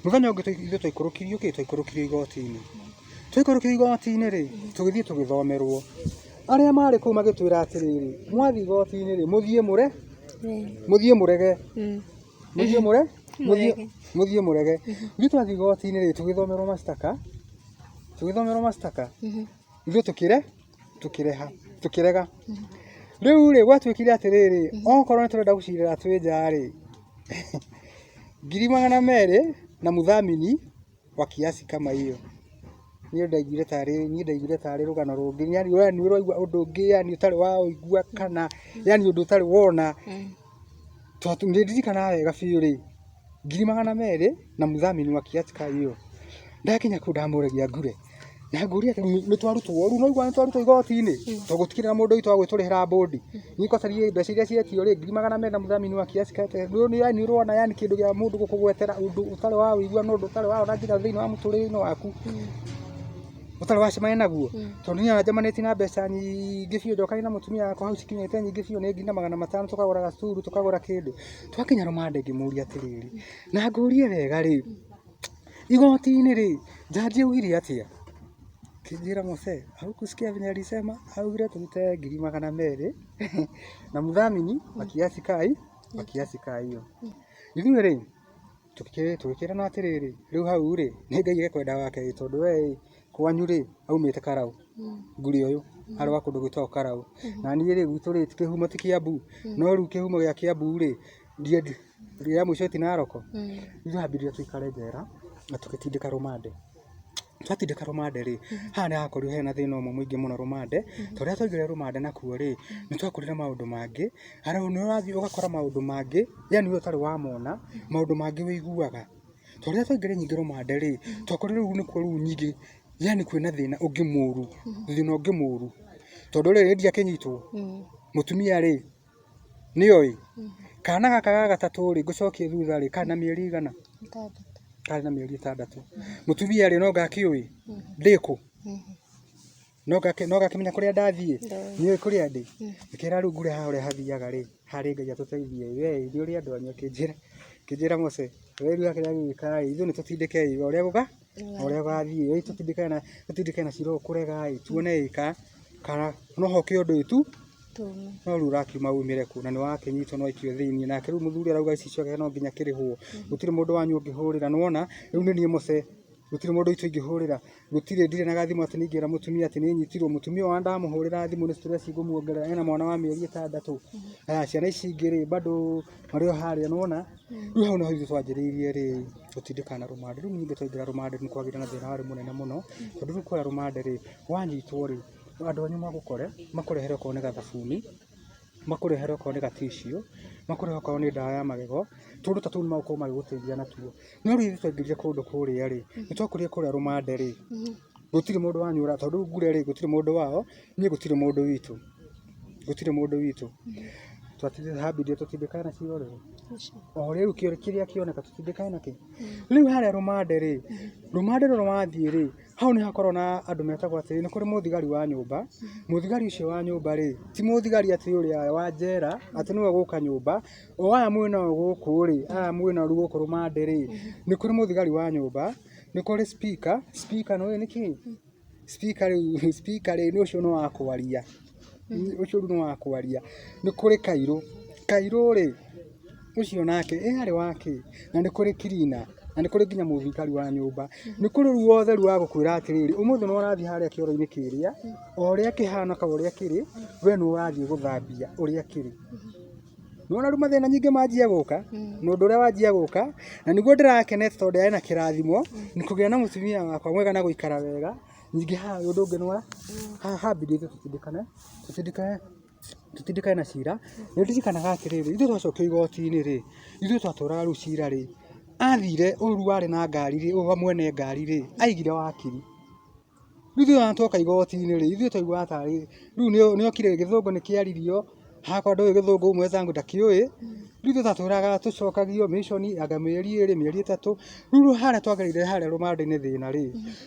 Mũthenya ũngĩ ithuĩ twaikũrũkirio kĩ, twaikũrũkirio igoti-inĩ. Twaikũrũkio igoti-inĩ rĩ, tũgĩthiĩ tũgĩthomerwo. Arĩa marĩ kũu magĩtwĩra atĩrĩrĩ, mwathiĩ igoti-inĩ rĩ, mũthiĩ mũre, mũthiĩ mũrege, mũthiĩ mũre, mũthiĩ mũrege. Ithuĩ twathiĩ igoti-inĩ rĩ, tũgĩthomerwo mashtaka, tũgĩthomerwo mashtaka, ithuĩ tũkĩre, tũkĩreha, tũkĩrega. Rĩu rĩ, gwatuĩkire atĩrĩrĩ, okorwo nĩ tũrenda gũcirĩra twĩ nja rĩ, 200,000 na mũthamini wa kiasi kama hiyo. Niĩ ndaiguire tarĩ, niĩ ndaiguire tarĩ rũgano rũngĩ, yani we nĩ ũraigua ũndũ ũngĩ yani ũtarĩ waũigua kana yani ũndũ ũtarĩ wona. Nĩ ndirikanaga wega biũ rĩ, 200,000 na mũthamini wa kiasi ka hiyo. Ndakinya kũu ndamũragia ngure, na ngũria atĩ nĩ twarutwo rĩu nĩ waigua nĩ twarutwo igoti-inĩ, tondũ gũtikĩrĩ na mũndũ witũ wa gwĩtũrĩhĩra bũndi. Niĩ kwaca niĩ mbeca iria cietio rĩ, 200,000 na mũthamini wa kiasi ka yani ũrona yani kĩndũ kĩa mũndũ gũkũgwetera ũndũ ũtarĩ waũigua na ũndũ ũtarĩ waona nginya thĩinĩ wa mũtũrĩre-inĩ waku. Ũtarĩ wacemania naguo? Tondũ niĩ ona njemanĩtie na mbeca nyingĩ biũ njokanie na mũtumia wakwa hau cikinyĩte nyingĩ biũ nĩ 500,000 tũkagũra gacuru tũkagũra kĩndũ. Twakinya rũmande ngĩmũria atĩrĩrĩ, na ngũrie wega rĩ, igoti-inĩ rĩ, jaji augire atĩa? Akĩnjĩra mose, haukusikia venye alisema? Augire tũrute 200,000 na mũthamini wa kiasi kai wa kiasi ka hiyo. Ithuĩ rĩ, tũgĩkĩrana atĩrĩrĩ, rĩu hau rĩ, nĩ Ngai ekwenda wake ĩ, tondũ we ĩ, kwanyu rĩ, aumĩte Karau, ngũrĩ ũyũ, arĩ wa kũndũ gwĩtagwo Karau. Na niĩ rĩ, gwitũ rĩ, kĩhumo ti Kĩambu, no rĩu kĩhumo gĩa Kĩambu rĩ, rĩa mũico ti Naroko. Ithuĩ hambĩrĩria tũikare njera na tũgĩtindĩka rũmande. Twatindĩka rũmande rĩ, haha nĩ hakorirwo hena thĩna ũmwe mũingĩ mũno rũmande, tondũ rĩrĩa twaingĩrire rũmande nakuo rĩ, nĩ twakorire maũndũ mangĩ, harĩa nĩ ũrathiĩ ũgakora maũndũ mangĩ, yani we ũtarĩ wamona, maũndũ mangĩ wĩiguaga. Tondũ rĩrĩa twaingĩrire nyingĩ rũmande rĩ, twakorire rĩu nĩkuo rĩu nyingĩ, yani kwĩna thĩna ũngĩ mũru, thĩna ũngĩ mũru. Tondũ rĩrĩ ndiakĩnyitwo, mũtumia rĩ, nĩoĩ, kana gaka ga gatatũ rĩ, ngũcokie thutha rĩ, karĩ na mĩeri igana? Karĩ na mĩeri 6. Mũtumia rĩ, no ngakĩũĩ ndĩkũ? No ngakĩmenya kũrĩa ndathiĩ? Nĩũĩ kũrĩa ndĩ? Ngĩkĩra rĩu ngure haha ũrĩa hathiaga rĩ, harĩ Ngai atũteithie we nĩ ũrĩ andũ anyu. Akĩnjĩra Mose, we rĩu kĩrĩa gĩgĩka ĩ, ithuĩ nĩ tũtindĩke ĩ, o ũrĩa gũka o ũrĩa gũgathiĩ, ĩ tũtindĩkane na cira ũyũ kũrega ĩ, tuone ĩ kana no hoke ũndũ ĩ tu no rĩu ũrakiuma umĩre kũ na nĩ wakĩnyitwo no aikio thĩinĩ. Nake rĩu mũthuri arauga ici ciake no nginya kĩrĩhwo, gũtirĩ mũndũ wanyu ũngĩhũrĩra, nĩwona rĩu nĩ niĩ Mose, gũtirĩ mũndũ witũ ingĩhũrĩra, gũtirĩ ndirĩ na gathimũ atĩ nĩingĩra mũtumia atĩ nĩ nyitirwo, mũtumia wa ndamũhũrĩra thimũ nĩ stress ngũmuongerera, ena mwana wa mĩeri 6. Aya ciana ici ingĩ rĩ bado marĩ o harĩa, nĩwona rĩu hau nĩho ithuĩ twanjĩrĩirie rĩ gũtindĩkana na rũmande. Rĩu ningĩ twaingĩra rũmande nĩ kwagĩire na thĩna warĩ mũnene mũno, tondũ rĩu kũrĩa rũmande rĩ, wanyitwo rĩ, andũ anyu magũkore, makũrehere okorwo nĩ gathabuni, makũrehere okorwo nĩ gaticiũ, makũrehere okorwo nĩ ndawa ya magego, tũndũ ta tũu nĩ magũkorwo magĩgũteithia natuo. No rĩu ithuĩ twaingĩrire kũndũ kũrĩa rĩ, nĩ twakorire kũrĩa rũmande rĩ, gũtirĩ mũndũ wanyu tondũ rĩu ngure rĩ, gũtirĩ mũndũ wao, niĩ gũtirĩ mũndũ witũ, gũtirĩ mũndũ witũ. Hambĩrĩria tũtindĩkane na cira ũrĩkũ? O rĩu kĩrĩa kĩoneka tũtindĩkane nakĩ? Rĩu harĩa rũmande rĩ, rũmande rũrũ wathiĩ rĩ, hau nĩ hakoragwo na andũ metagwo atĩrĩ, nĩ kũrĩ mũthigari wa nyũmba, mũthigari ũcio wa nyũmba rĩ, ti mũthigari atĩ ũrĩa wa njera, atĩ nĩwe ũgũka nyũmba, o aya mwĩnao gũkũ rĩ, aya mwĩnao rĩu gũkũ rũmande rĩ, nĩ kũrĩ mũthigari wa nyũmba, nĩ kũrĩ speaker, speaker nĩ ũĩ nĩ kĩĩ? Speaker rĩu, speaker rĩ, ũcio nĩ wa kwaria, ũcio rĩu nĩ wa kwaria. Nĩ kũrĩ kairũ, kairũ rĩ, ũcio nake ĩ arĩ wa kĩ? Na nĩ kũrĩ cleaner, na nĩ kũrĩ nginya mũthigari wa nyũmba. Nĩ kũrĩ rĩu wothe rĩu wa gũkwĩra atĩrĩrĩ, ũmũthĩ nĩ ũrathiĩ harĩa kĩoro-inĩ kĩrĩa, o ũrĩa kĩhana kana ũrĩa kĩrĩ, we nĩwe ũrathiĩ gũthambia ũrĩa kĩrĩ. Nĩwona rĩu mathĩna nyingĩ manjia gũka, na ũndũ ũrĩa wanjia gũka, na nĩguo ndĩrakenete tondũ ndĩrarĩ na kĩrathimo, nĩ kũgĩa na mũtumia wakwa mwega na gũikara wega. Ningĩ haha ũndũ ũngĩ nĩ haha hambĩrĩirie tũtindĩkane, tũtindĩkane tũtindĩkane na cira. Nĩ ndirikanaga atĩrĩrĩ, ithuĩ twacokio igoti-inĩ rĩ, ithuĩ twatwaraga rĩu cira rĩ, athire ũyũ rĩu warĩ na ngari rĩ, ũyũ mwene ngari rĩ, aigire wakiri. Rĩu ithuĩ ona twoka igoti-inĩ rĩ, ithuĩ twaiguaga tarĩ, rĩu nĩ okire gĩthũngũ nĩ kĩaririo, hakwa ndũĩ gĩthũngũ mwenzangu ndakĩũĩ, rĩu ithuĩ twatũraga tũcokagio mission anga mĩeri 2 mĩeri 3, rĩu harĩa twagereire harĩa rũmande-inĩ thĩna rĩ,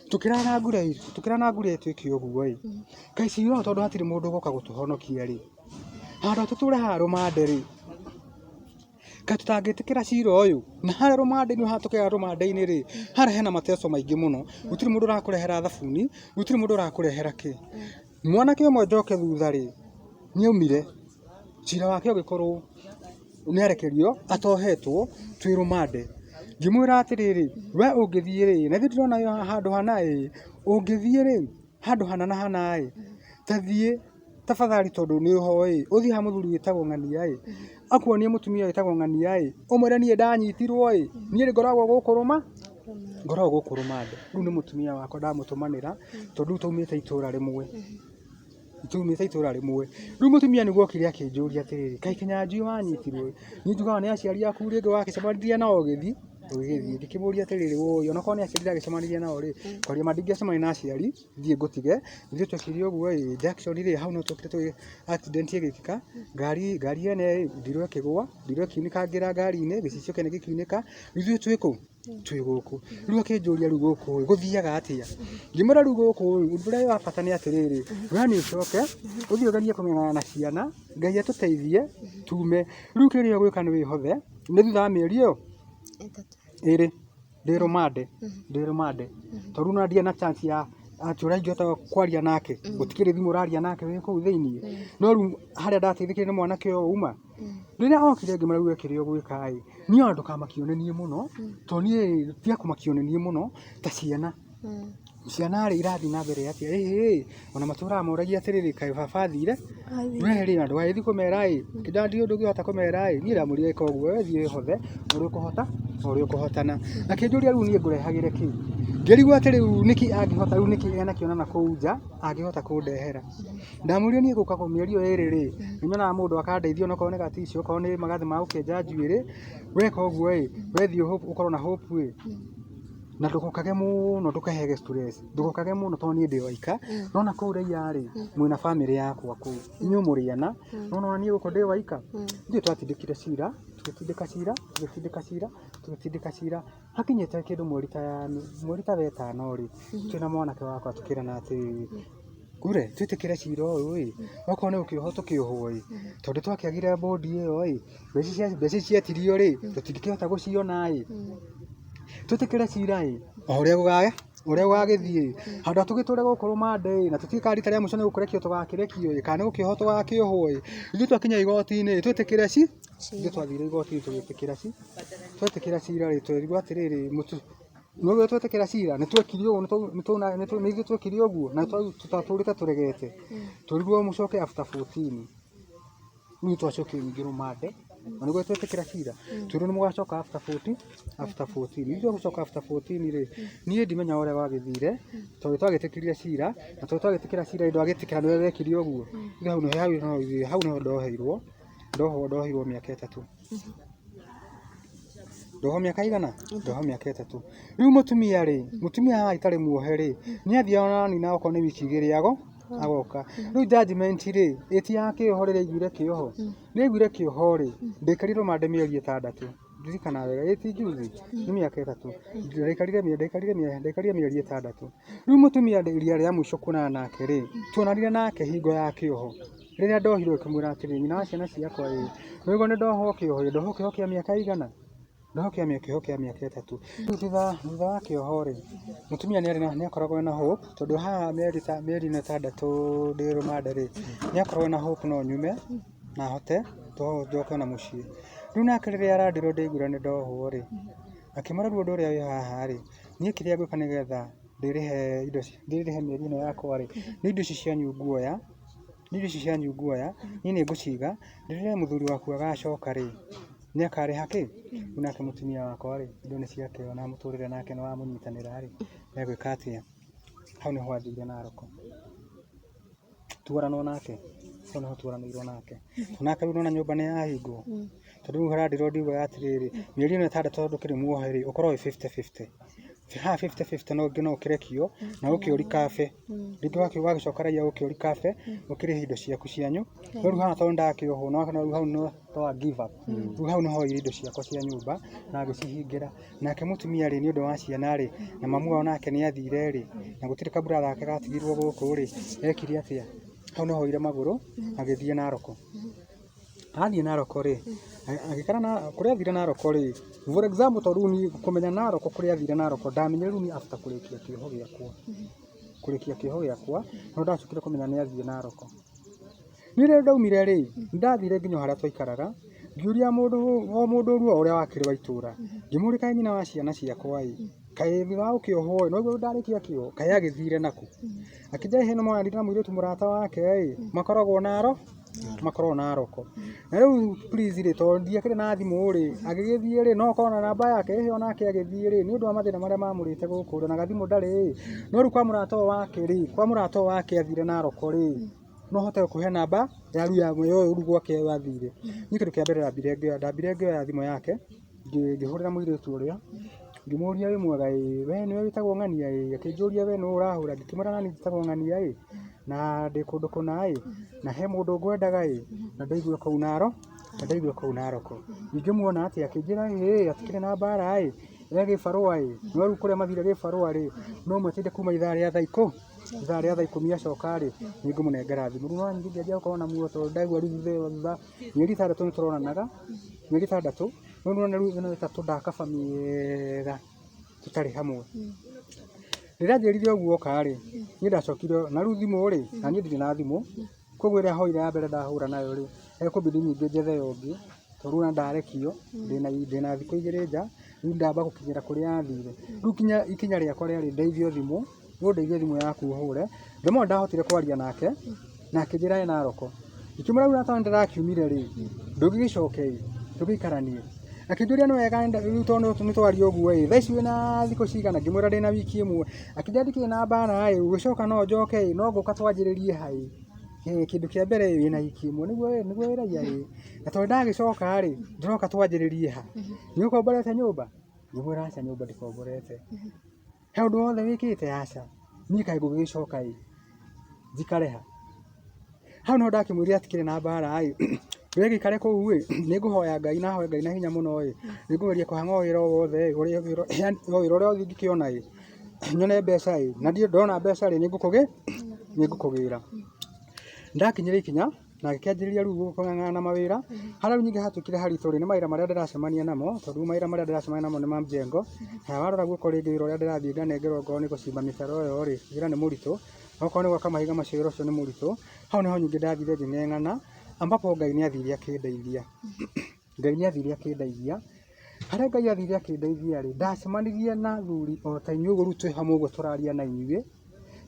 tũkĩrara ngure tũkĩrara ngure ĩtuĩke ũguo ĩ, kaĩ cira ũyũ tondũ hatirĩ mũndũ ũgoka gũtũhonokia rĩ, handũ ha tũtũre haha rũmande rĩ, kaĩ tũtangĩtĩkĩra cira ũyũ? Na harĩa rũmande-inĩ haha tũkĩrara rũmande-inĩ rĩ, harĩa hena mateso maingĩ mũno, gũtirĩ mũndũ ũrakũrehera thabuni, gũtirĩ mũndũ ũrakũrehera kĩ. Mwanake ũmwe njoke thutha rĩ, nĩ aumire, cira wake ũgĩkorwo nĩ arekerio atohetwo twĩ rũmande. Ngĩmwĩra atĩrĩrĩ, we ũngĩthiĩ rĩ, na ithuĩ ndĩrona handũ hana ĩ, ũngĩthiĩ rĩ, handũ hana na hana ĩ, ta thiĩ tafadhali tondũ nĩ ho ĩ, ũthiĩ ha mũthuri wĩtagwo ng'ania ĩ, akuonie mũtumia wĩtagwo ng'ania ĩ, ũmwĩre niĩ ndanyitirwo ĩ, niĩ ngoragwo gũkũ rũma, ngoragwo gũkũ rũmande. Rĩu nĩ mũtumia wakwa ndamũtũmanĩra, tondũ rĩu taumĩte itũra rĩmwe, tumĩte itũra rĩmwe. Rĩu mũtumia nĩguo okire akĩnjũria atĩrĩrĩ, kaĩ Kĩnyanjui wanyitirwo ĩ, niĩ njugaga nĩ aciari aku rĩngĩ wagĩcemanirie nao ũgĩthiĩ. Tũgĩgĩthiĩ ngĩkĩmũria atĩrĩrĩ, woi onakorwo nĩ aciari ndagĩcemanirie nao rĩ, kwaria ma ndingĩacemania na aciari thiĩ ngũtige. Ithuĩ twekire ũguo ĩ, junction rĩ, hau no twokire tũgĩ accident ĩgĩkĩka, ngari yene ĩ, ndirũ ĩkĩgũa, ndirũ ĩkiunĩkangĩra ngari-inĩ, gĩcicio kĩene gĩkiunĩka, ithuĩ twĩ kũ? Twĩ gũkũ. Rĩu akĩnjũria rĩu gũkũ ĩ, gũthiaga atĩa? Ngĩmwĩra rĩu gũkũ ĩ, ũndũ ũrĩa wa bata nĩ atĩrĩrĩ, we nĩ ũcoke, ũthiĩ ũgerie kũng'eng'ana na ciana, Ngai atũteithie tume. Rĩu kĩrĩa ũgwĩka nĩ wĩhothe, nĩ thutha wa mĩeri ĩyo ĩrĩ ndĩ rũmande, ndĩ rũmande. Tondũ rĩu ona ndirĩ na chance ya atĩ ũrĩa ingĩhota kwaria nake, gũtikĩrĩ thimũ ũraria nake wĩ kũu thĩiniĩ. No rĩu harĩa ndateithĩkire nĩ mwanake ũyũ uma, rĩrĩa okire ngĩmwĩra rĩu we kĩrĩa ũgwĩka ĩ, niĩ ona ndũkamakio nĩ niĩ mũno, tondũ niĩ tiga kũmakio nĩ niĩ mũno ta ciana. Ciana rĩ irathiĩ na mbere atĩa? Ĩhĩ, ona matũraga moragia atĩrĩrĩ, kaĩ baba athire? We rĩ, na ndũgagĩthiĩ kũmera ĩ, kĩnda ndiũĩ ndũngĩhota kũmera ĩ, niĩ ndamwĩrire ĩka ũguo, we thiĩ wĩhothe, ũrĩa ũkũhota, ũrĩa ũkũhotana. Akĩnjũria rĩu niĩ ngũrehagĩre kĩ? Ngĩrigwo atĩ rĩu nĩkĩ angĩhota, rĩu nĩkĩ enakĩo na nakũu nja angĩhota kũndehera. Ndamwĩrire niĩ gũka mĩeri ĩyo ĩrĩ rĩ, nĩ nyonaga mũndũ akandeithia onokorwo nĩ gatissue, okorwo nĩ magathĩ ma gũkĩnja njuĩrĩ, weka ũguo ĩ, we thiĩ ũkorwo na hope ĩ. Na ndũgokage mũno ndũkehege stress, ndũgokage mũno tondũ niĩ ndĩ waika, nona kũu raiya rĩ, mwĩna bamĩrĩ yakwa kũu, inyuĩ mũrĩ ana, no nĩwona niĩ gũkũ ndĩ waika, ithuĩ twatindĩkire cira, tũgĩtindĩka cira, tũgĩtindĩka cira, tũgĩtindĩka cira, hakinyĩte kĩndũ mweri ta wetano rĩ, twĩna mwanake wakwa tũkĩrana atĩrĩrĩ, Kure twĩtĩkĩre cira ũyũ ĩ, okorwo nĩ gũkĩohwo tũkĩohwo ĩ, tondũ twakĩagire bond ĩyo ĩ, mbeca ici cietirio rĩ, tũtingĩkĩhota gũciona ĩ, twĩtĩkĩre cira ĩ, o ũrĩa gũgagĩthiĩ ĩ, handũ ha tũgĩtũre gũkũ rũmande ĩ, na tũtiũĩ kana rita rĩa mũico nĩ gũkĩrekio tũgakĩrekio ĩ, kana nĩ gũkĩohwo tũgakĩohwo ĩ, ithuĩ twakinya igoti-inĩ ĩ, twĩtĩkĩre ithuĩ twathire igoti-inĩ tũgĩtĩkĩra twetĩkĩra cira rĩ, twerirwo atĩrĩrĩ, nĩũĩ twetĩkĩra cira, nĩ twekire ũũ, nĩ ithuĩ twekire ũguo, na twatũrĩte tũregete, twerirwo mũcoke after 14. Rĩu twacokire ningĩ rũmande, na nĩguo twetĩkĩra cira, twerirwo nĩ mũgacoka after 14, after 14. Rĩu twagũcoka after 14 rĩ, niĩ ndimenyaga ũrĩa gwagĩthire, tondũ twagĩtĩkĩrire cira, na tondũ twagĩtĩkĩra cira ndwagĩtĩkĩra nĩwe wekire ũguo, rĩu hau nĩho ndoheirwo, ndohwo ndoheirwo mĩaka ĩtatũ. Ndohwo mĩaka igana? Ndohwo mĩaka ĩtatũ. Rĩu mũtumia rĩ, mũtumia haha itarĩ muohe rĩ, nĩ athiaga ona nina okorwo nĩ wiki igĩrĩ agoka. Rĩu judgment rĩ, ĩ ti ya kĩoho rĩrĩa aiguire kĩoho? Rĩrĩa aiguire kĩoho rĩ, ndaikarire rũmande mĩeri ĩtandatũ. Ndirikanaga wega, ĩ ti njuthi? Nĩ mĩaka ĩtatũ. Ndaikarire mĩeri ĩtandatũ. Rĩu mũtumia rita rĩa mũico kuonana nake rĩ, tuonanire nake hingo ya kĩoho. Rĩrĩa ndohirwo ngĩmwĩra atĩrĩrĩ, nyina wa ciana ciakwa ĩ, nĩũraigua nĩ ndohwo kĩoho ĩ, ndohwo kĩoho kĩa mĩaka ĩigana? Ndohwo kĩoho kĩa mĩaka ĩtatũ. Rĩu thutha wa kĩoho rĩ, mũtumia nĩ akoragwo ena hope, tondũ haha mĩeri ta mĩeri ĩno ĩtandatũ ndĩ rũmande rĩ, nĩ akoragwo ena hope no nyume na hote njoke ona mũciĩ. Rĩu nake rĩrĩa arandirwo ndaiguire nĩ ndohwo rĩ, akĩmwĩra rĩu ũndũ ũrĩa wĩ haha rĩ, niĩ kĩrĩa ngwĩka nĩgetha ndĩrĩhe indo, ndĩrĩhe mĩeri ĩno yakwa rĩ, nĩ indo ici cianyu nguoya. Nĩ indo ici cianyu nguoya, niĩ nĩ ngũciga, rĩrĩa mũthuri waku agacoka rĩ, nĩ akarĩha kĩ? Rĩu nake mũtumia wakwa rĩ, indo nĩ ciake ona mũtũrĩre nake nĩ wamũnyitanĩra rĩ, egwĩka atĩa? Hau nĩho athire Narok. Tuoranwo nake, hau nĩho tuoranĩirwo nake. Nake rĩu nĩwona nyũmba nĩ yahingwo, tondũ rĩu harandĩrwo ndiugaga atĩrĩrĩ, mĩeri ĩno ĩtandatũ tondũ ndũkĩrĩ muohe rĩ, ũkorwo wĩ fifty fifty. Haha fifty fifty no ũkĩrekio na ũke ũrikabe. Rĩngĩ wagĩcoka raiya ũke ũrikabe, ũkĩrĩhe indo ciaku cianyu. No rĩu haha tondũ nĩndakĩohwo nĩwona rĩu hau nĩ twa give up. Rĩu hau nĩho oire indo ciakwa cia nyũmba na agĩcihingĩra. Nake mũtumia rĩ, nĩ ũndũ wa ciana rĩ, na mamu wao nake nĩ athire rĩ, na gũtirĩ ka brother gake gatigirwo gũkũ rĩ, ekire atĩa? Hau nĩho oire magũrũ agĩthiĩ Narok. Athiĩ Narok rĩ, agĩikara kũrĩa athire Narok rĩ, for example tondũ rĩu niĩ kũmenya Narok kũrĩa athire Narok ndamenyire rĩu niĩ after kũrĩkia kĩoho gĩakwa. Kũrĩkia kĩoho gĩakwa, no ndacokire kũmenya nĩ athiĩ Narok. Niĩ rĩrĩa ndaumire rĩ, nĩ ndathire nginya o harĩa twaikaraga, ngĩũria mũndũ o mũndũ o ũrĩa wakĩrĩ wa itũra, ngĩmũria kaĩ nyina wa ciana ciakwa ĩ, kaĩ thutha wa gũkĩohwo ĩ, nĩwaigua ndarĩkia kĩoho, kaĩ agĩthire nakũ? Akĩnjĩra ĩhĩ nĩmonanire na mũirĩtu mũrata wake ĩ, makoragwo Narok, makoragwo Narok. Na rĩu please rĩ, tondũ ndiakĩrĩ na thimũ rĩ, agĩgĩthiĩ rĩ, no ũkorwo na namba yake? Ĩhĩ onake agĩthiĩ rĩ, nĩ ũndũ wa mathĩna marĩa mamũrĩte gũkũ rĩ, ona gathimũ ndarĩ ĩ, no rĩu kwa mũrata ũyũ wake rĩ, kwa mũrata ũyũ wake athire Narok rĩ, no hote gũkũhe namba ya rĩu ya ũyũ rĩu gwake athire. Niĩ kĩndũ kĩa mbere ndambire ngĩoya thimũ yake, Ngĩhũrĩra mũirĩtu ũrĩa, ngĩmũria wĩ mwega ĩ, we nĩwe wĩtagwo ng'ania ĩ, akĩnjũria we nũ ũrahũra, ngĩkĩmwĩra nani njĩtagwo ng'ania ĩ, na ndĩ kũndũ kũna ĩ, na he mũndũ ngwendaga ĩ, na ndaigua kũu Narok, na ndaigua kũu Narok. Ingĩmuona atĩa? Akĩnjĩra ĩ, atikĩrĩ na mbara ĩ, e gĩbarũa ĩ, no rĩu kũrĩa mathire gĩbarũa rĩ, no mwetereire kuma ithaa rĩa thaa ikũ, ithaa rĩa thaa ikũmi acoka rĩ, nĩ ngũmũnengera thimũ. Rĩu nĩ ngĩanjia gũkorwo na muoyo tondũ ndaigua rĩu thutha ĩyo thutha mĩeri 6 nĩ tũronanaga, mĩeri 6, no nĩ wona rĩu ĩno 3 ndakaba mĩega tũtarĩ hamwe. Rĩrĩa anjĩrire ũguo oka rĩ, niĩ ndacokire, na rĩu thimũ rĩ, na niĩ ndirĩ na thimũ, koguo ĩrĩa hoire ya mbere ndahũra nayo rĩ, ekũbidi ningĩ njethe ĩyo ĩngĩ, tondũ rĩu ona ndarekio, ndĩna thikũ 2 nja, rĩu ndamba gũkinyĩra kũrĩa athire. Rĩu kinya ikinya rĩakwa rĩarĩ ndeithio thimũ, ũndeithie thimũ yaku hũre, the more ndahotire kwaria nake, na akĩnjĩra e Narok. Ngĩkĩmwĩra rĩu tondũ nĩndĩrakiumire rĩ, ndũngĩgĩcoka ĩ, tũgĩikaranie. Akĩnjũria nĩ wega rĩu tondũ nĩ twaria ũguo ĩ, thaa ici wĩna thikũ cigana? Ngĩmwĩra ndĩna wiki 1. Akĩnjĩra ndikĩrĩ na mbara ĩ, gũgĩcoka no njoke ĩ, no ngũka twanjĩrĩrie ha ĩ? Kĩndũ kĩa mbere ĩ, wĩna wiki 1 nĩguo nĩguo wĩ raia ĩ, na tondũ ndagĩcoka rĩ, ndĩroka twanjĩrĩrie ha? Nĩ ũkomborete nyũmba? Ngĩmwĩra aca nyũmba ndikomborete. He ũndũ wothe wĩkĩte? Aca. Niĩ kaĩ ngũgĩgĩcoka ĩ, njikare ha? Hau nĩho ndakĩmwĩrire atikĩrĩ na mbara ĩ, we gĩikare kũu ĩ, nĩ ngũhoya Ngai na hoe Ngai na hinya mũno ĩ, nĩ ngũgeria kũhang'a o wĩra o wothe ĩ, yaani o wĩra ũrĩa wothe ingĩkĩona ĩ, nyone mbeca ĩ, na ndona mbeca rĩ, nĩ ngũkũgĩra. Ndakinyire ikinya na ngĩkĩanjĩrĩria rĩu kũng'ang'ana na mawĩra, harĩa rĩu ningĩ hatuĩkire haritũ rĩ, nĩ mawĩra marĩa ndĩracemania namo, tondũ rĩu mawĩra marĩa ndĩracemania namo nĩ ma mjengo, na warora guoko rĩngĩ wĩra ũrĩa ndĩrathiĩ nganengerwo okorwo nĩ gũcimba mĩtaro ĩyo rĩ, wĩra nĩ mũritũ, okorwo nĩ gwaka mahiga macio wĩra ũcio nĩ mũritũ, hau nĩho ningĩ ndathire ngĩng'eng'ana, ambapo Ngai nĩ athire akĩndeithia. Ngai nĩ athire akĩndeithia, harĩa Ngai athire akĩndeithia rĩ, ndacemanirie na athuri o ta inyuĩ ũguo rĩu twĩ hamwe ũguo tũraria na inyuĩ,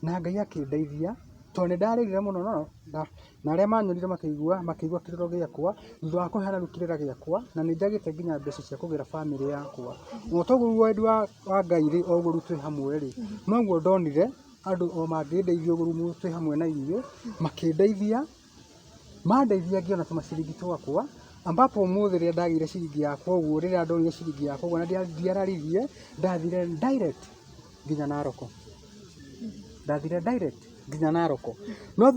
na Ngai akĩndeithia, tondũ nĩ ndarĩrire mũno na arĩa manyonire makĩigua, makĩigua kĩrĩro gĩakwa, thutha wa kũheana rĩu kĩrĩra gĩakwa, na nĩ njagĩte nginya mbeca cia kũgĩra bamĩrĩ yakwa. Na to ũguo wendi wa Ngai rĩ, o ũguo rĩu twĩ hamwe rĩ, noguo ndonire andũ o mangĩndeithia ũguo rĩu twĩ hamwe na inyuĩ, makĩndeithia. Mandeithia ngĩona tũmaciringi twakwa, ambapo ũmũthĩ rĩrĩa ndagĩire ciringi yakwa ũguo, rĩrĩa ndonire ciringi yakwa ũguo na ndiararirie, ndathire direct nginya Narok. Ndathire direct nginya Narok. No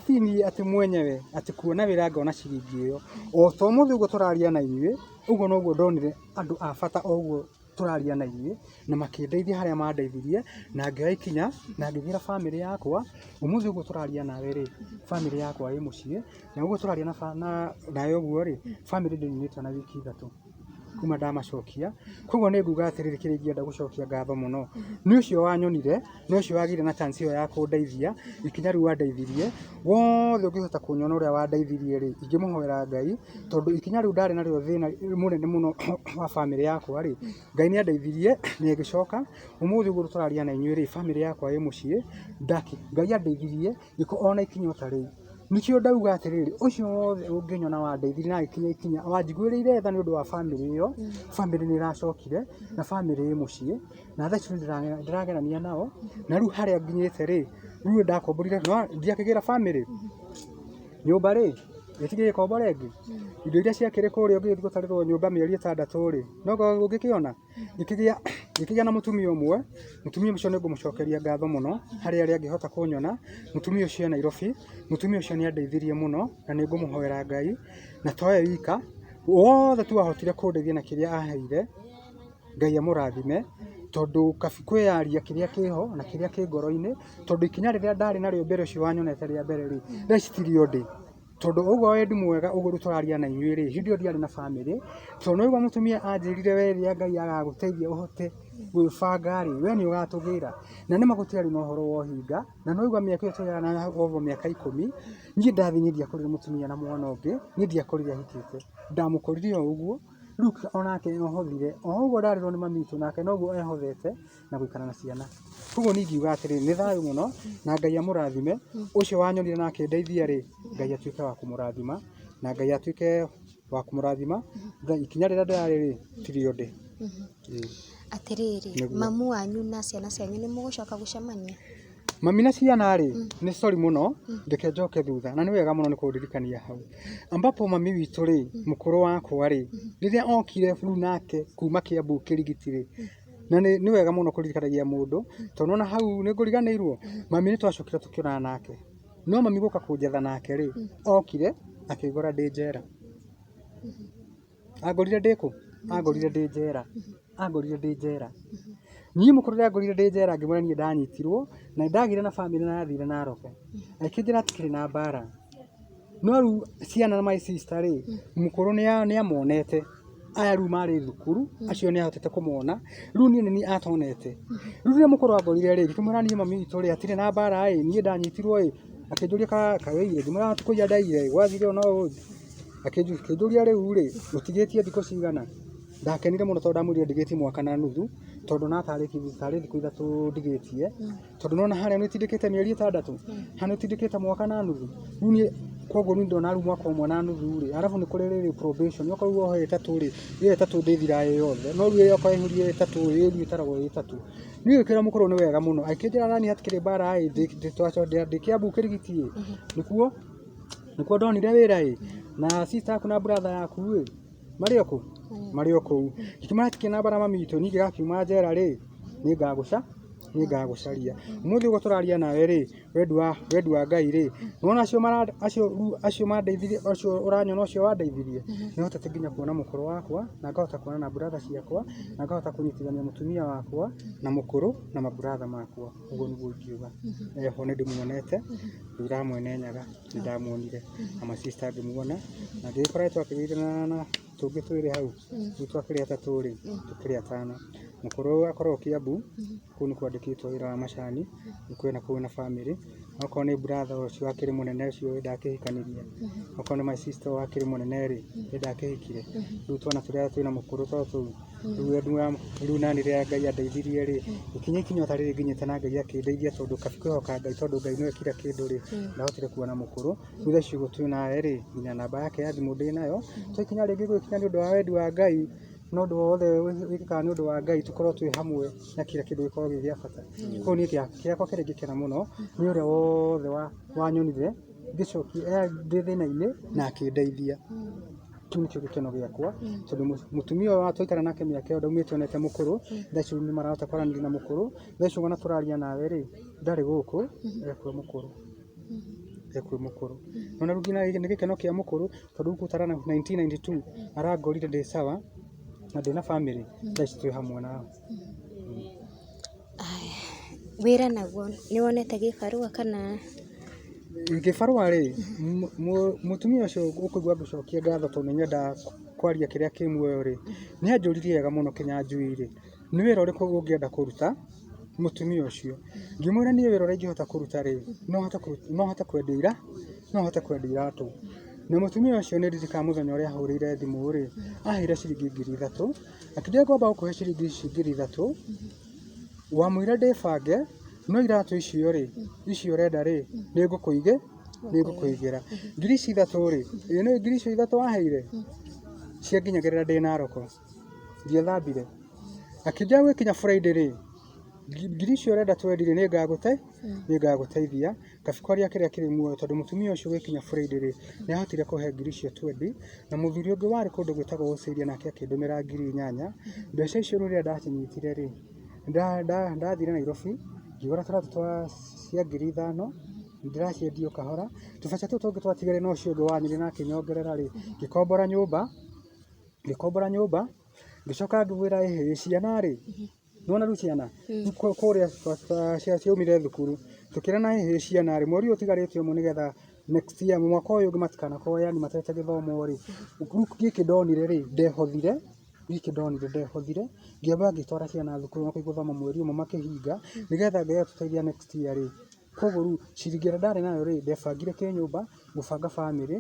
ti niĩ atĩ mwenyewe atĩ kuona wĩra ngona ciringi ĩyo. O ta ũmũthĩ ũguo tũraria na inyuĩ, ũguo noguo ndonire andũ a bata o ũguo tũraria na inyuĩ, na makĩndeithia harĩa mandeithirie, na ngĩoya ikinya, na ngĩgĩra bamĩrĩ yakwa, ũmũthĩ ũguo tũraria nawe rĩ, bamĩrĩ yakwa ĩ mũciĩ, na ũguo tũraria nawe ũguo rĩ, bamĩrĩ ndĩninĩte ona wiki 3 kuma ndamacokia, koguo nĩ nguga atĩrĩrĩ kĩrĩa ingĩenda gũcokia ngatho mũno, nĩ ũcio wanyonire, nĩ ũcio wagĩire na chance ĩyo ya kũndeithia, ikinya rĩu wandeithirie, wothe ũngĩhota kũnyona ũrĩa wandeithirie rĩ, ingĩmũhoera Ngai, tondũ ikinya rĩu ndarĩ narĩo thĩna mũnene mũno wa bamĩrĩ yakwa rĩ, Ngai nĩ andeithirie na ĩgĩcoka, ũmũthĩ ũguo tũraria na inyuĩ rĩ, bamĩrĩ yakwa ĩ mũciĩ, Ngai andeithirie ngĩkorwo ona ikinya o ta rĩu. Nĩkĩo ndauga atĩrĩrĩ, ũcio wothe ũngĩnyona wandeithirie na agĩkinya ikinya, wanjiguĩrĩire tha nĩ ũndũ wa bamĩrĩ ĩyo, bamĩrĩ nĩ ĩracokire na bamĩrĩ ĩ mũciĩ, na thaa ici nĩ ndĩragerania nao, na rĩu harĩa nginyĩte rĩ, rĩu nĩ ndakomborire, ndiakĩgĩra bamĩrĩ, nyũmba rĩ, ĩtigĩgĩkombora ĩngĩ, indo iria ciakĩrĩ kũrĩa ũngĩgĩthiĩ gũtarĩrwo nyũmba mĩeri 6 rĩ, no ũngĩkĩona? Ngĩkĩgĩa na mũtumia ũmwe, mũtumia ũcio nĩ ngũmũcokeria ngatho mũno, harĩ arĩa angĩhota kũnyona, mũtumia ũcio e Nairobi, mũtumia ũcio nĩ andeithirie mũno, na nĩ ngũmũhoera Ngai, na towe wika, wothe tu wahotire kũndeithia na kĩrĩa aheire, Ngai amũrathime, tondũ kabi kwĩyaria kĩrĩa kĩho na kĩrĩa kĩ ngoro-inĩ, tondũ ikinya rĩrĩa ndarĩ narĩo mbere ũcio wanyonete rĩa mbere rĩ, thaa ici tirĩo ndĩ. Tondũ ũguo wendi mwega ũguo rĩu tũraria na inyuĩ rĩ, hĩndĩ ĩyo ndiarĩ na bamĩrĩ, tondũ nĩwaigua mũtumia anjĩrire we rĩrĩa Ngai agagũteithia ũhote gwĩbanga rĩ, we nĩ ũgatũgĩra. Na nĩma gũtiarĩ na ũhoro wa ũhinga, na nĩwaigua mĩaka ĩyo tũrĩ over mĩaka 10, niĩ ndathiĩ niĩ ndiakorire mũtumia na mwana ũngĩ, niĩ ndiakorire ahikĩte, ndamũkorire o ũguo, rĩu onake ehothire, o ũguo ndarerwo nĩ mami witũ nake noguo ehothete na gũikara na ciana. Koguo niĩ ingiuga atĩrĩrĩ, nĩ thayũ mũno na Ngai amũrathime, ũcio wanyonire na akĩndeithia rĩ, Ngai atuĩke wa kũmũrathima, na Ngai atuĩke wa kũmũrathima, ikinya rĩrĩa ndĩrarĩ rĩ, tirĩo ndĩ. Atĩrĩrĩ, Nĩguo. mamu wanyu na ciana cianyu nĩ mũgũcoka gũcemania? Mami na ciana rĩ, nĩ sorry mũno, reke njoke thutha, na nĩ wega mũno nĩ kũndirikania hau. Ambapo mami witũ rĩ, mũkũrũ wakwa rĩ, rĩrĩa okire rĩu nake kuma Kiambu Kĩrigiti rĩ, na nĩ wega mũno kũririkanagia mũndũ, tondũ nĩwona hau nĩ ngũriganĩirwo, mami nĩ twacokire tũkĩonana nake. No mami gũka kũnjetha nake rĩ, okire akĩngora ndĩ njera. Angorire ndĩ kũ? Angorire ndĩ njera. Angorire ndĩ njera. Niĩ mũkũrũ ũrĩa angorire ndĩ njera ngĩmwĩra niĩ ndanyitirwo na nĩndagĩire na bamĩrĩ na yathire Narok. Akĩnjĩra hatikĩrĩ na mbara. No rĩu ciana na my sister rĩ, mũkũrũ nĩamonete. Aya rĩu marĩ thukuru, acio nĩahotete kũmona, rĩu niĩ nĩ niĩ atonete. Rĩu rĩrĩa mũkũrũ angorire rĩ, ngĩkĩmwĩra niĩ mami witũ rĩ, hatirĩ na mbara ĩ, niĩ ndanyitirwo ĩ, akĩnjũria kana wĩire, ngĩmwĩra ti kũiya ndaiyire ĩ, gwathire ũũ na ũũ, akĩnjũria rĩu rĩ, ũtigĩtie thikũ cigana? Ndakenire mũno tondũ ndamwĩrire ndigĩtie mwaka na nuthu, tondũ ona tarĩ thikũ 3 ndigĩtie. Tondũ nĩwona harĩa nĩ ũtindĩkĩte mĩeri 6, harĩa nĩ ũtindĩkĩte mwaka na nuthu, rĩu niĩ koguo niĩ ndona rĩu mwaka ũmwe na nuthu rĩ, arabu nĩ kũrĩ rĩrĩ probation, okorwo rĩu woha 3 rĩ, ĩyo 3 ndĩthiraga ĩ yothe, no rĩu okorwo yaihũria 3 ĩ rĩu ĩtaragwo ĩ 3. Niĩ ngĩkĩra mũkũrũ nĩ wega mũno, akĩnjĩra nani hatikĩrĩ mbara ĩ, ndĩ Kiambu Kĩrigiti ĩ, nĩkuo ndonire wĩra ĩ, na sister yaku na brother yaku ĩ, marĩ o kũ? Marĩ o kũu. Ngĩkĩmwĩra hatikĩrĩ na mbara mami witũ, niĩ ingĩgakiuma njera rĩ, nĩngagũcaria. Ũmũthĩ ũguo tũraria nawe rĩ, wendi wa Ngai rĩ, nĩwona acio acio rĩu acio mandeithirie, acio ũranyona ũcio wandeithirie, nĩhotete nginya kuona mũkũrũ wakwa, na ngahota kuona na brother ciakwa, na ngahota kũnyitithania mũtumia wakwa na mũkũrũ na ma brother makwa. Ũguo nĩguo ingiuga. Eho nĩndĩmuonete, Ndura Mwene Nyaga nĩndamuonire, na my sister ngĩmuona, na ngĩgĩkora nĩtwakĩgĩire na tũngĩ twĩrĩ hau, rĩu twakĩrĩ atatũ rĩ, tũkĩrĩ atano. Mũkũrũ akoragwo Kiambu, kũu nĩkuo andĩkĩtwo wĩra wa macani, nĩkuo ena kũu na bamĩrĩ, okorwo nĩ brother ũcio akĩrĩ mũnene ũcio ndakĩhikanirie, okorwo nĩ my sister ũyũ akĩrĩ mũnene rĩ, ndakĩhikire, rĩu twana tũrĩa twĩna mũkũrũ to tũu, rĩu nani rĩrĩa Ngai andeithirie rĩ, ngĩkinya ikinya ta rĩrĩ nginyĩte na Ngai akĩndeithia tondũ kabi kwĩhoka Ngai tondũ Ngai nĩwe kira kĩndũ rĩ, ndahotire kuona mũkũrũ, rĩu thaa ici ũguo twĩ nawe rĩ, nginya namba yake ya thimũ ndĩnayo, twakinya rĩngĩ gũgĩkinya nĩ ũndũ wa wendi wa Ngai, na ũndũ wothe wĩkĩkaga nĩ ũndũ wa Ngai tũkorwo twĩ hamwe na kira kĩndũ gĩkorwo gĩ gĩa bata. Koguo niĩ kĩakwa kĩrĩa ingĩkena mũno nĩ ũrĩa wothe wanyonire ngĩcokia ndĩ thĩna-inĩ na akĩndeithia. Kĩu nĩkĩo gĩkeno gĩakwa tondũ mũtumia ũyũ twaikara nake mĩaka ĩyo ndaumĩte onete mũkũrũ, thaa ici nĩ marahota kwaranĩria na mũkũrũ, thaa ici ũguo tũraria nawe rĩ, ndarĩ gũkũ, e kwĩ mũkũrũ. E kwĩ mũkũrũ. Nĩwona rĩu nginya nĩ gĩkeno kĩa mũkũrũ tondũ rĩu gũtara 1992 arangorire ndĩ sawa na ndĩna bamĩrĩ, thaa ici twĩ hamwe nao. Wĩra naguo nĩ wonete gĩbarũa kana? Gĩbarũa rĩ, mũtumia ũcio ũkũigua ngĩcokia ngatho tondũ nĩ nyendaga kwaria kĩrĩa kĩ muoyo rĩ, nĩ anjũririe wega mũno Kĩnyanjui rĩ, nĩ wĩra ũrĩkũ ũngĩenda kũruta mũtumia ũcio? Ngĩmwĩra niĩ wĩra ũrĩa ingĩhota kũruta rĩ, no hote kwendia iratũ. Na mũtumia ũcio nĩ ndirikanaga mũthenya ũrĩa ahũrĩire thimũ rĩ, aheire ciringi 3,000, akĩnjĩra ngwamba gũkũhe ciringi ici 3,000, wamũira ndĩbange, no iratũ icio rĩ, icio ũrenda rĩ, nĩngũkũigĩra. Ngiri ici ithatũ rĩ, ĩ nĩũĩ ngiri icio ithatũ waheire, cianginyagĩrĩra ndĩ Narok, ndiethambire. Akĩnjĩra gwĩkinya Friday rĩ, ngiri icio ũrenda twendi rĩ, nĩngagũteithia, kabi kwaria kĩrĩa kĩrĩ muoyo tondũ mũtumia ũcio gwĩkinya Friday rĩ, nĩahotire kũhe ngiri icio twendi, na mũthuri ũngĩ warĩ kũndũ gwĩtagwo Australia nake akĩndũmĩra 8,000. Mbeca icio rĩu rĩrĩa ndacinyitire rĩ, ndathire Nairobi, ngĩgũra tũratũ twa cia 5,000, ndĩraciendia o kahora, tũbeca tũu tũngĩ twatigarire na ũcio ũngĩ wanyonire na akĩnyongerera rĩ, ngĩkombora nyũmba, ngĩcoka ngĩmwĩra ĩhĩ ciana rĩ, nĩwona rĩu ciana, kũrĩa ciaumire thukuru, tũkĩrana ĩhĩ ciana rĩ, mweri ũyũ ũtigarĩte ũmwe nĩgetha next year, mwaka ũyũ ũngĩ matikanakorwo yani matete gĩthomo rĩ, rĩu gĩkĩ ndonire rĩ, ndehothire, ngĩamba ngĩtwara ciana thukuru onakorwo igũthoma mweri ũmwe makĩhinga, nĩgetha Ngai atũteithia next year rĩ, koguo rĩu ciringi ĩrĩa ndarĩ nayo rĩ, ndebangire kĩnyũmba, ngĩbanga bamĩrĩ,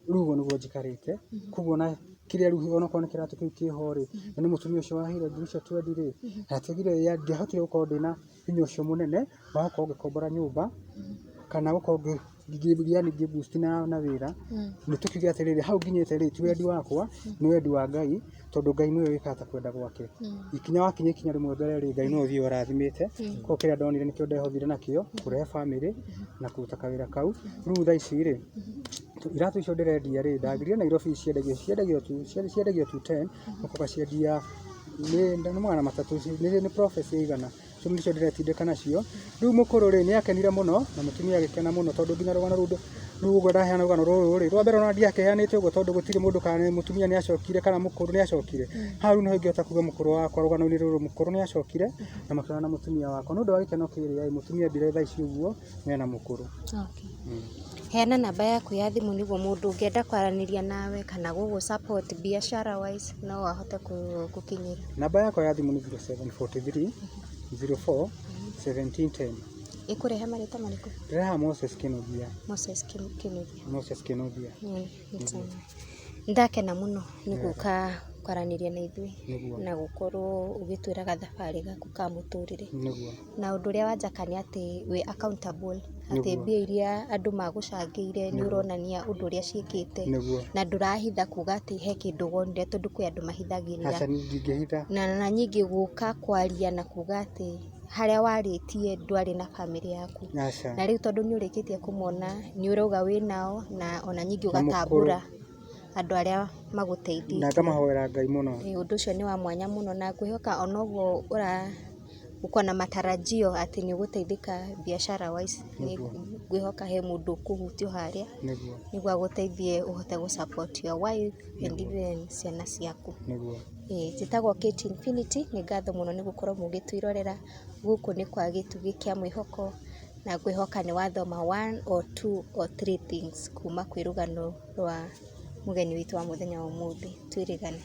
rĩu ũguo nĩguo njikarĩte, koguo ona kĩrĩa rĩu onakorwo nĩ kĩratũ kĩu kĩho rĩ, na nĩ mũtumia ũcio waheire ngiri icio twendi rĩ, hatiagire, ndiahotire gũkorwo ndĩna hinya ũcio mũnene wa gũkorwo ngĩkombora nyũmba, kana gũkorwo ngĩ. Yani ngĩ boost na wĩra. Nĩ tũkiuge atĩrĩrĩ, hau nginyĩte rĩ, ti wendi wakwa, nĩ wendi wa Ngai, tondũ Ngai nĩwe wĩkaga ta kwenda gwake. Ikinya wakinya ikinya rĩmwe mbere rĩ, Ngai nĩwe ũthiĩ ũrathimĩte. Koguo kĩrĩa ndonire nĩkĩo ndehothire nakĩo, kũrehe bamĩrĩ na kũruta kawĩra kau. Rĩu thaa ici rĩ, iratũ icio ndĩrendia rĩ, ndagĩrire Nairobi ciendagio 210, ũgaciendia nĩ 300, nĩ profit cia 100. So nĩcio ndĩretindĩka nacio. Rĩu mũkũrũ rĩ, nĩ akenire mũno na mũtumia agĩkena mũno, tondũ nginya rũgano rũu, rĩu ũguo ndaheana rũgano rũrũ rĩ, rwa mbere ona ndiakĩheanĩte ũguo, tondũ gũtirĩ mũndũ kana mũtumia nĩ acokire kana mũkũrũ nĩ acokire. Haha rĩu nĩho ingĩhota kuga mũkũrũ wakwa rũgano-inĩ rũrũ, mũkũrũ nĩ acokire na makĩonana na mũtumia wakwa. Nĩ ũndũ wa gĩkeno kĩrĩa ĩ, mũtumia ambire thaa ici ũguo mena mũkũrũ. Okay. Heana namba yaku ya thimũ nĩguo mũndũ ũngĩenda kwaranĩria nawe kana gũgũ support biashara wise no ahote gũkinyĩra. Namba yakwa ya thimũ nĩ 0743 04 1710. Ĩkũrehe marĩtwa marĩkũ? Ndĩreha Moses Kĩnuthia. Moses Kĩnuthia. Moses Kĩnuthia. Ndakena mũno nĩ gũka kwaranĩria na ithuĩ na gũkorwo ũgĩtwĩra gathabarĩ gaku ka mũtũrĩre. Na ũndũ ũrĩa wanjaka nĩ atĩ wĩ accountable, atĩ mbia iria andũ magũcangĩire nĩ ũronania ũndũ ũrĩa ciĩkĩte na ndũrahitha kuga atĩ he kĩndũ wonire, tondũ kwĩ andũ mahithagĩrĩra. Aca, ndingĩhitha. Na nyingĩ gũka kwaria na kuga atĩ harĩa warĩtie ndwarĩ na bamĩrĩ yaku. Na rĩu tondũ nĩ ũrĩkĩtie kũmona, nĩ ũrauga wĩ nao, na ona nyingĩ ũgatambũra andũ arĩa magũteithĩtie. Na ngamahoera Ngai mũno. Ũndũ ũcio nĩ wa mwanya mũno, na ngwĩhoka ona ũguo ũko na matarajio atĩ nĩ ũgũteithĩka biashara wise, ngwĩhoka he mũndũ ũkũhutio harĩa nĩguo agũteithie ũhote gũ support your wife and even ciana ciaku. Njĩtagwo Kate Infinity, nĩ ngatho mũno nĩ gũkorwo mũgĩtwĩrorera. Gũkũ nĩ kwa Gĩtugĩ kĩa Mwĩhoko, na ngwĩhoka nĩ wathoma one or two or three things kuma kwĩ rũgano rwa mũgeni witũ wa mũthenya wa ũmũthĩ. Twĩrĩgane.